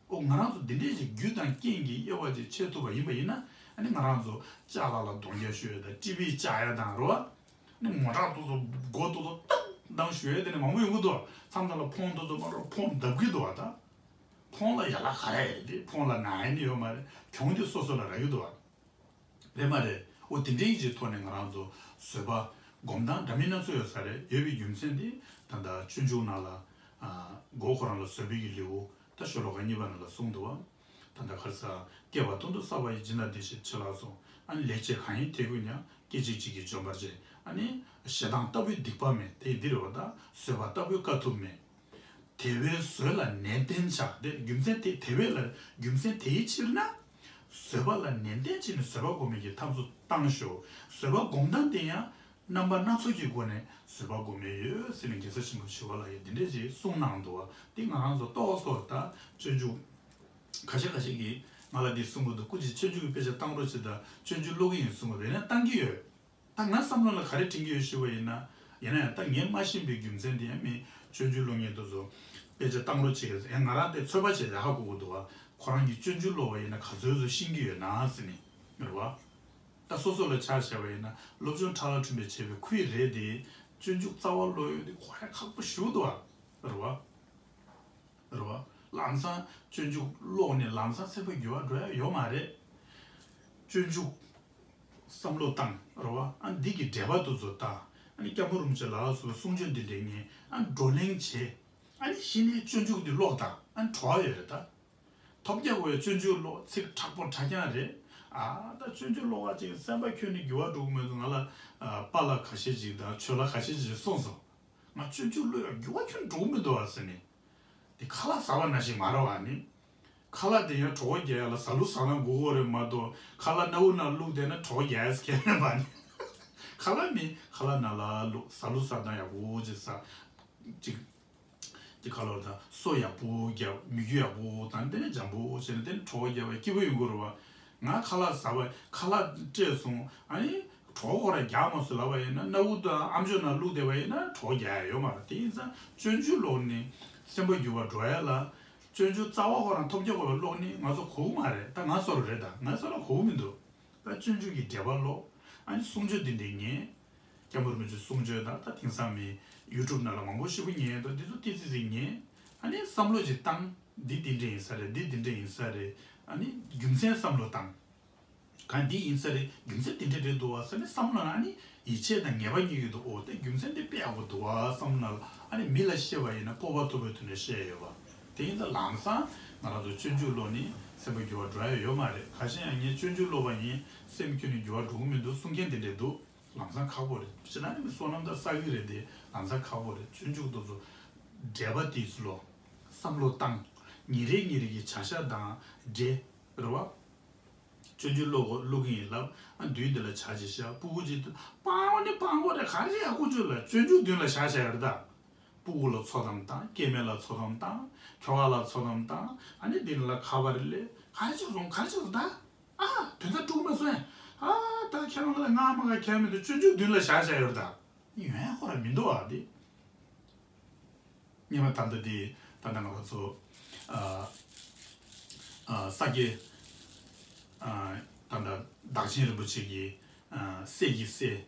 ཨོ་ང་རང་ཚོ་འདི་འདྲའི་ཅིག་རྒྱུ་དང་རྐྱེན་གྱི་དབྱེ་བ་ཅིག་ཕྱེ་ཐུབ་པ་ཡིན་པ་ཡིན་ན། ཨ་ནི་ང་རང་ཚོ་ཅ་ལག་ལ་རྡུང་རྒྱག་ཞུ་ཡ་དང་ཊི་ཝི་བཅག་ཡ་དང་རེད་བ། ནི་མོ་ཊ་ཏོག་ཙམ་སྒོ་ཏོག་ཙམ་ཏག་བཏང་ཞུ་ཡས་དེ་ནི་མང་པོ་ཡོང་གི་འདུག་མཚམས་མཚམས་ལ་ཕོང་ཏོག་ཙམ་མ་རོ་ཕོང་བརྡབ་ཀྱི་འདུག་བ། ད་ཕོང་ལ་ཡ་ལ་ག་རེ་ཡོད་དེ་ཕོང་ལ་ན་ཡ་ནི་ཡོད་མ་རེད། གྱོང་དེ་སོ་སོ་ལ་རག་གི་འདུག་བ། རེད་མ་རེད། འོ་དེ་འདྲའི་ཅིག་ཐོག་ནས་ང་རང་ཚོ་བཟོད་པ་སྒོམ་སྟངས་འདྲ་མིན་སྣ་ཚོགས་ཡོད་ས་རེད། ཡོད་པའི་རྒྱུ་མཚན་དེ་ད་ལྟ་སྤྱོད་འཇུག་ནང་ལ་ཨ་མགོ་ཁོ་རང་ལ་བཟོད་པའི་གི་ལེའུ་ད་ཤོ་ལོ་ཀ་གཉིས་པ་ནང་ལ་གསུངས་འདུག་བ། ད་ལྟ་ཁར་ས་བསྐལ་པ་སྟོང་དུ་བསགས་པ་ཡི། སྦྱིན་དང་བདེ་གཤེགས་མཆོད་ལ་སོགས། ཨ་ནི་ལེགས་སྤྱད་གང་ཡིན་དེ་ཀུན་ཀྱང་། སྐད་ཅིག་གཅིག་གིས་འཇོམས་པར་བྱེད། ཨ་ནི་ཞེ་སྡང་ལྟ་བུའི་སྡིག་པ་མེད། དེ་འདི་རེད་བ། ད་བཟོད་པ་ལྟ་བུའི་དཀའ་ཐུབ་མེད། དེ་བས་བཟོད་ལ་ནན་ཏན་བྱ། དེ་རྒྱུ་མཚན་དེ་དེ་བས་ལ་རྒྱུ་མཚན་དེའི་ཕྱིར་ན། བཟོད་པ་ལ་ནན་ཏན་བྱས་ནས་བཟོད་པ་སྒོམ་པའི་གི་ཐབས་སུ་བཏང་ཤོག་བཟོད་པ་སྒོམ་སྟངས་དེ་ཡང་རྣམ་པ་སྣ་ཚོགས་ཀྱི་སྒོ་ནས་བཟོད་པ་སྒོམ་ཡས་ཡོད་ཟེར་ནས་རྒྱལ་སྲས་ཆེན་པོ་ཞི་བ་ལྷ་ཡིས་འདི་འདྲས་ཅིག་གསུངས་གནང་འདུག་བ། དེ་ང་རང་ཚོ་ཏོག་ཙམ་ད་སྤྱོད་འཇུག་ཁ་ཤས་ཁ་ཤས་ཀྱིས་ང་ལ་འདི་གསུང་གི་འདུག་སྐུ་མཁྱེན་སྤྱོད་འཇུག་གི་དཔེ་ཆ་བཏང་རོགས་བྱེད་དང་། སྤྱོད་འཇུག་ཀློག་གི་ཡིན་གསུང་གི་འདུག་ཡིན་ན་བཏང་གི་ཡོད། ད་ང་བསམ་བློ་ལ་ག་རེ་དྲན་གྱི་ཡོད་ཞུས་པ་ཡིན་ན། ཡིན་ན་ཡང་ད་ངས་མ་ཤེས་པའི་རྒྱུ་མཚན་དེ་ཡང་མི་སྤྱོད་འཇུག་ཀློག་མཁན་དེ་ཚོ་དཔེ་ཆ་བཏང་རོགས་བྱེད་ཀྱི་ཡང་ང་རང་དེ་ཚོད་པ་བྱས་ཡག་ཧ་གོ་གི་འདུག་བ། ཁོ་རང་གིས་སྤྱོད་འཇུག་ཀློག་པ་ཡིན་ན་ག་ཚོད་ཚོད་ཤེས་ཀྱི་ཡོད་ན་ཟེར་ནས་རེད་བ། ད་སོ་སོ་ལ་ཆ་བཞག་པ་ཡིན་ན་སློབ་སྦྱོང་ཕྲ་ལ་ཁྲོམ་པས་བྱས་པའི་ཁོའི་རེད་དེ། སྤྱོད་འཇུག་རྩ་བ་ཀློག་ཡོད་དེ་ཁོ་ཡང་ཁག་པོ་ཞེ་པོ་འདུག་བ། རེད་བ། རེད་བ། ལམ་སང་སྤྱོད་འཇུག་ཀློག་ནས་ལམ་སང་སེམས་པ་འགྱུར་བ་འགྲོ་ཡ་ཡོད་མ་རེད། སྤྱོད་འཇུག་བསམ་བློ་བཏང་རེད་བ། ཨ་འདི་གི་འགྲེལ་པ་དེ་ཚོ་ལྟ། ཨ་ནི་སྐྱབས་མགོན་རིན་པོ་ཆེ་ལ་སོགས་པའི་གསུང་ཆོས་འདི་འདྲའི་ཉན། ཨ་བགྲོ་གླེང་བྱེད། ཨ་ནི་གཞི་ནས་སྤྱོད་འཇུག་འདི་ཀློག་དང་། ཨ་ནི་བྲོ་བ་ཡོད་རེད་ད། ཐོབ་རྒྱག་དགོས་སྤྱོད་འཇུག་ཀློག་ཚིག་དྲག་པོ་དྲག་རྐྱང་རེད། ཨ་ད་སྤྱོད་འཇུག་ཀློག་པ་ཅིག་སེམས་པ་ཁྱོན་ནས་འགྱུར་བ་འགྲོ་གི་མེད་འདུག་ང་ལ་ཨ་པཱ་ལགས་ཁ་ཤས་ཅིག་དང་ཆོས་ལགས་ཁ་ཤས་ཅིག་གསུངས་སོང་། ང་སྤྱོད་འཇུག་ཀློག་ཡག་འགྱུར་བ་ཁྱོན་འགྲོ་གི་མི་འདུག་ཨ་ཟེར་ནས། དེ་ཁ་ལག་ཟ་བ་ནང་བཞིན་མ་རེད་བ་ནི། ཁ་ལག་དེ་ཡང་གྲོད་ཁོག་རྒྱག་ཡ་ལ་ཟ་ལུགས་ཟ་ན་དགོས་ཀྱི་རེད་མ་གཏོགས། ཁ་ལག་སྣ་བུག་ནང་བླུགས་བསྡད་ན་གྲོད་ཁོག་རྒྱག་ཡ་ཟེར་མཁན་མེད་པ་ནི། ཁ་ལག་ནི་ཁ་ལག་ནང་ལ་བླུགས། ཟ་ལུགས་ཟ་སྟངས་ཡག་པོ་ཅིག་ཟ། ཅིག་ཅིག་ཁ་ལག་དང་སོ་ཡག་པོ་རྒྱབ། མི་རྒྱུ་ཡག་པོ་དང་། དེ་ནས་འཇམ་པོ་བྱས་ནས་དེ་ནས་གྲོད་ཁོག་རྒྱག་པ་སྐྱིད་པོ་ཡོང་གི་རེད་བ། ང་ཁ་ལག་ཟ་བ། ཁ་ལག་སྤྲད་སོང་། ཨ་ནི་གྲོད་ཁོག་རང་རྒྱག་མ་སོང་ལབ་པ་ཡིན་ན། སྣ་བུག་དང་ཨ་མཆོག་ནང་བླུགས་བསྡད་པ་ཡིན་ན་གྲོད་ཁོག་རྒྱག་ཡ་ཡོད་མ་རེད། དེ་ཡིན་ཙང་སྤྱོད་འཇུག་ཀློག་ནས་སེམས་པ་འགྱུར་བ་འགྲོ་ཡ་ལ། སྤྱོད་འཇུག་རྩ་བ་ཁོ་རང་ཐོབ་རྒྱག་དགོས་པའི་ཀློག་ནི་ང་ཚོ་གོ་གི་མ་རེད། ད་ང་ཚོར་རེད། ད་ང་ཚོ་ལ་གོ་གི་མི་འདུག་ད་སྤྱོད་འཇུག་གི་འགྲེལ་པ་ཀློག་ཨ་ནི་གསུང་ཆོས་འདི་འདྲ་ཉན། སྐྱབས་མགོན་རིན་པོ་ཆེའི་གསུང་ཆོས་དང་། ད་དེང་སང་མི་ཡུ་ཊུབ་ནང་ལ་མང་པོ་ཞེ་པོ་ཉན་འདུག་འདི་ཚོ་ཏིག་ཙི་ཙི་ཉན། ཨ་ནི་བསམ་བློ་ཅིག་བཏང་། འདི་འདི་འདྲ་ཡིན་ས་རེད། འདི་འདི་འདྲ་ཡིན་ས་རེད། ཨ་ནི་རྒྱུ་མཚན་བསམ་བློ་བཏང་། གང་འདི་ཡིན་ས་རེད། རྒྱུ་མཚན་འདི་འདྲ་རེད་འདུག་བ་ཟེར་ནས་བསམ་བློ་ནང་ཨ་ནི་ཡིད་ཆེས་དང་ངེས་པ་སྐྱེ་གི་འདུག་འོ་དེ་རྒྱུ་མཚན་འདི་དཔེ་ཡག་པོ་འདུག་བ་བསམ་བློ་ནང་ལ། ཨ་ནི་མི་ལ་བཤད་པ་ཡིན་ན་སྤོབས་པ་ཐོབ་པའི་ཐོག་ནས་བཤད་ཡོད་པ། དེ་ཡིན་ཙང་ལམ་སང་ང་རང་ཚོ་སྤྱོད་འཇུག་ཀློག་ནི་སེམས་པ་འགྱུར་བ་འགྲོ་ཡ་ཡོད་མ་རེད། ཁ་ཤས་ཡང་ངས་སྤྱོད་འཇུག་ཀློག་པ་ཡིན་སེམས་ཁྱོན་ནས་འགྱུར་བ་འགྲོ་གི་མི་འདུག་གསུང་མཁན་དེ་འདྲས་འདུག་ལམ་སང་ཁག་པོ་རེད། ཕྱི་ནང་གི་བསོད་ནམས་དང་བསགས་ཀྱི་རེད་དེ། ལམ་སང་ཁག་པོ་རེད། སྤྱོད་འཇུག་དེ་ཚོ་འགྲེལ་པ་དེ་ཚོ་ལ་བསམ་བློ་བཏང་། ཉིན་རེ་ཉིན་རེ་གི་བྱ་བཞག་དང་འབྲེལ། རེད་བ། སྤྱོད་འཇུག་ཀློག་གོ་ཀློག་གི་ཡིན་ལབ། ཨ། མདུན་དེ་ལ་བྱ་ཅིག་བཞག། སྤུ་གུ་ཅིག་སྤང་བ་ནི་སྤང་དགོས་རེད། ག་རེ་ཡག་པོ་བྱོས་ལ་སྤྱོད་འཇུག་མདུན་ལ་བཞག་བཞག་ཡོད་རེད་ད། སྤུ་གུ་ལ་ཚོད་བཏང་བཏང་། སྐྱེ་དམན་ལ་ཚོད་བཏང་བཏང་། ཁྱོ་ག་ལ་ཚོད་བཏང་བཏང་། ཨ་ནི་འདི་ལ་ཁ་པར་ལས་ག་རེ་བྱས་སོང་། ག་རེ་བྱས་སོང་ད། ཨ། དོན་དག་འགྲུབ་མ་སོང་ཡ། ཨ། ད་ཁྱེད་རང་ལ་ང་མ་ག་ཁྱད་མི་འདུག། སྤྱོད་འཇུག་མདུན་ལ་བཞག་བཞག་ཡོད་རེད་ད། ཡོན་ཡ་ཁོ་ར་མི་འདུག་ཨ་དེ། སྔོན་མ་ད་ལྟ་དེ་ད་ལྟ་ང་རང་ཚོ། ཨ། ཨ། ས་སྐྱའི། ཨ། ད་ལྟ་བདག་ཆེན་རིན་པོ་ཆེ་གི། ཨ། སྲས་ཀྱི་སྲས།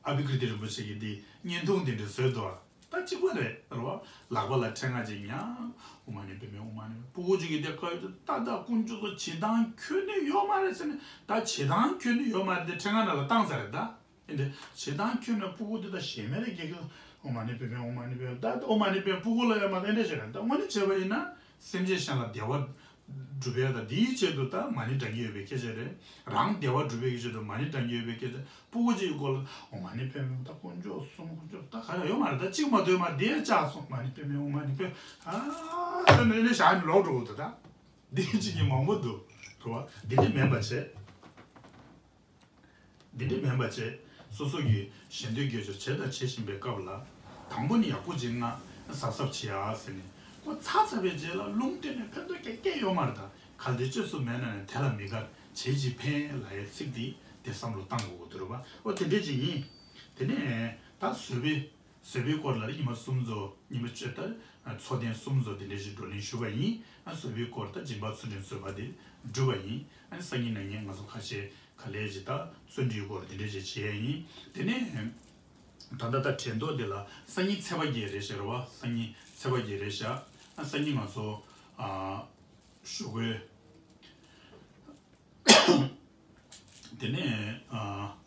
ཨ་བྷི་ཀྲི་ཏི་རིན་པོ་ཆེ་གི་འདི་བརྙན་ཐུང་འདི་འདྲ་བཟོས་འདུག། ད་གཅིག་པ་རེད་རོ། ལག་པ་ལ་ཕྲེང་བ་ཅིག་ཉར། ཨོཾ་མ་ཎི་པདྨེ་ཧཱུྃ་མ་ཎི་པདྨེ། སྤུ་གུ་ཅིག་གིས་དེ་བཀའ་ཡོད་དུ་ད་ད་དཀོན་མཆོག་གསུམ་བྱེད་སྟངས་ཁྱོན་ནས་ཡོད་མ་རེད་ཟེར་ནས། ད་བྱེད་སྟངས་ཁྱོན་ནས་ཡོད་མ་རེད་དེ་ཕྲེང་བ་ནང་ལ་བཏང་ཚར་རེད་ད། ཨེ་འདྲ་བྱེད་སྟངས་ཁྱོན་ནས་སྤུ་གུ་དེ་ད་ཞེ་མེར་རེ་རྒྱག་གི། ཨོཾ་མ་ཎི་པདྨེ་ཧཱུྃ་མ་ཎི་པདྨེ། ད་ཨོཾ་མ་ཎི་པདྨེ་སྤུ་གུ་ལ་ཡོད་མ་རེད། ཨེ་འདྲ་བྱེད་རེད། ད་དངོས་གནས་བྱས་པ་ཡིན་ན་སེམས་ཅན་གཞན་ལ་བདེ་བ་སྒྲུབ་ཡ་ད་དེའི་ཆེད་དུ་ད་མ་ཎི་བགྲང་གི་ཡོད་པའི་སྐད་ཆ་རེད། རང་བདེ་བ་སྒྲུབ་པའི་ཆེད་དུ་མ་ཎི་བགྲང་གི་ཡོད་པའི་སྐད་ཆ། སྤུ་གུ་ཅིག་གི་སྐོར་ལ་ཨོཾ་མ་ཎི་པདྨེ་ད་དཀོན་མཆོག་གསུམ། དཀོན་མཆོག་ད་ག་རེ་ཡོད་མ་རེད། ད་གཅིག་མ་གཏོགས་མ་བསྡད་བཅག་སོང་། ཨོཾ་མ་ཎི་པདྨེ་ཧཱུྃ་མ་ཎི་པདྨེ། ཨ། ད་ནི་ནི་ཞག་ནི་ལོག་འགྲོ་གི་འདུག་ད། འདི་གཅིག་གི་མང་པོ་འདུག་རེད་བ། འདི་འདྲ་མིན་པ་བྱས། འདི་འདྲ་མིན་པ་བྱས། སོ་སོ་གི་ཞེ་འདོད་དགེ་སྦྱོར་བྱས་དང་བྱེད་བཞིན་པའི་སྐབས་ལ། དང་པོ་ནི་ཡག་པོ་ཅིག་མངའ་གཟབ་གཟབ་བྱེད་ཨ་ཟེར་ནས། ཁོ་ཚར་ཚར་བའི་རྗེས་ལ་ལུང་བསྟན་ནས་ཕན་ཐོགས་ཀྱང་སྐྱེ་ཡོད་མ་རེད་ད། གལ་ཏེ་རྗེས་སུ་མེད་ན་ནི་དེ་ལ་མི་དགའ། བྱས་ཀྱིས་ཕན་ལབ་ཡའི་ཚིག་འདི་དེ་བསམ་བློ་བཏང་དགོས་ཀྱི་འདུག་རེད་བ། ཨོ་དེ་འདྲ་ཅིག་ཡིན། དེ་ནས་ད་བཟོད་པའི། བཟོད་པའི་སྐོར་ལ་ཉི་མ་གསུམ་ཚོ་ཉི་མ་བཅུ་ལྟར་འཚོ་རྟེན་གསུམ་ཚོ་དེ་འདྲ་ཞིག་བགྲོ་གླེང་ཞུས་པ་ཡིན། ཨ། བཟོད་པའི་སྐོར་ད་སྦྱིན་པ་ཚུལ་ཁྲིམས་བཟོད་པ་དེ་བསྒྲུབས་པ་ཡིན། ཨ་ནི་སང་ཉིན་གནངས་ཉིན་ང་ཚོ་ཁ་ཤས་ག་ལེ་ཞིག་ད་བརྩོན་འགྲུས་སྐོར་དེ་འདྲ་ཞིག་བྱེད་ཡ་ཡིན། དེ་ནས་ད་ལྟ་ད་དྲན་ཐོ་དེ་ལ་སང་ཉིན་ཚེས་པ་བརྒྱད་རེད་ཤག་རེད་བ། སང་ཉིན་ཚེས་པ་བརྒྱད་རེད་ཤག། ཨ། སང་ཉིན་ང་ཚོ། ཨ། ཞོགས་ཀས། དེ་ནས། ཨ།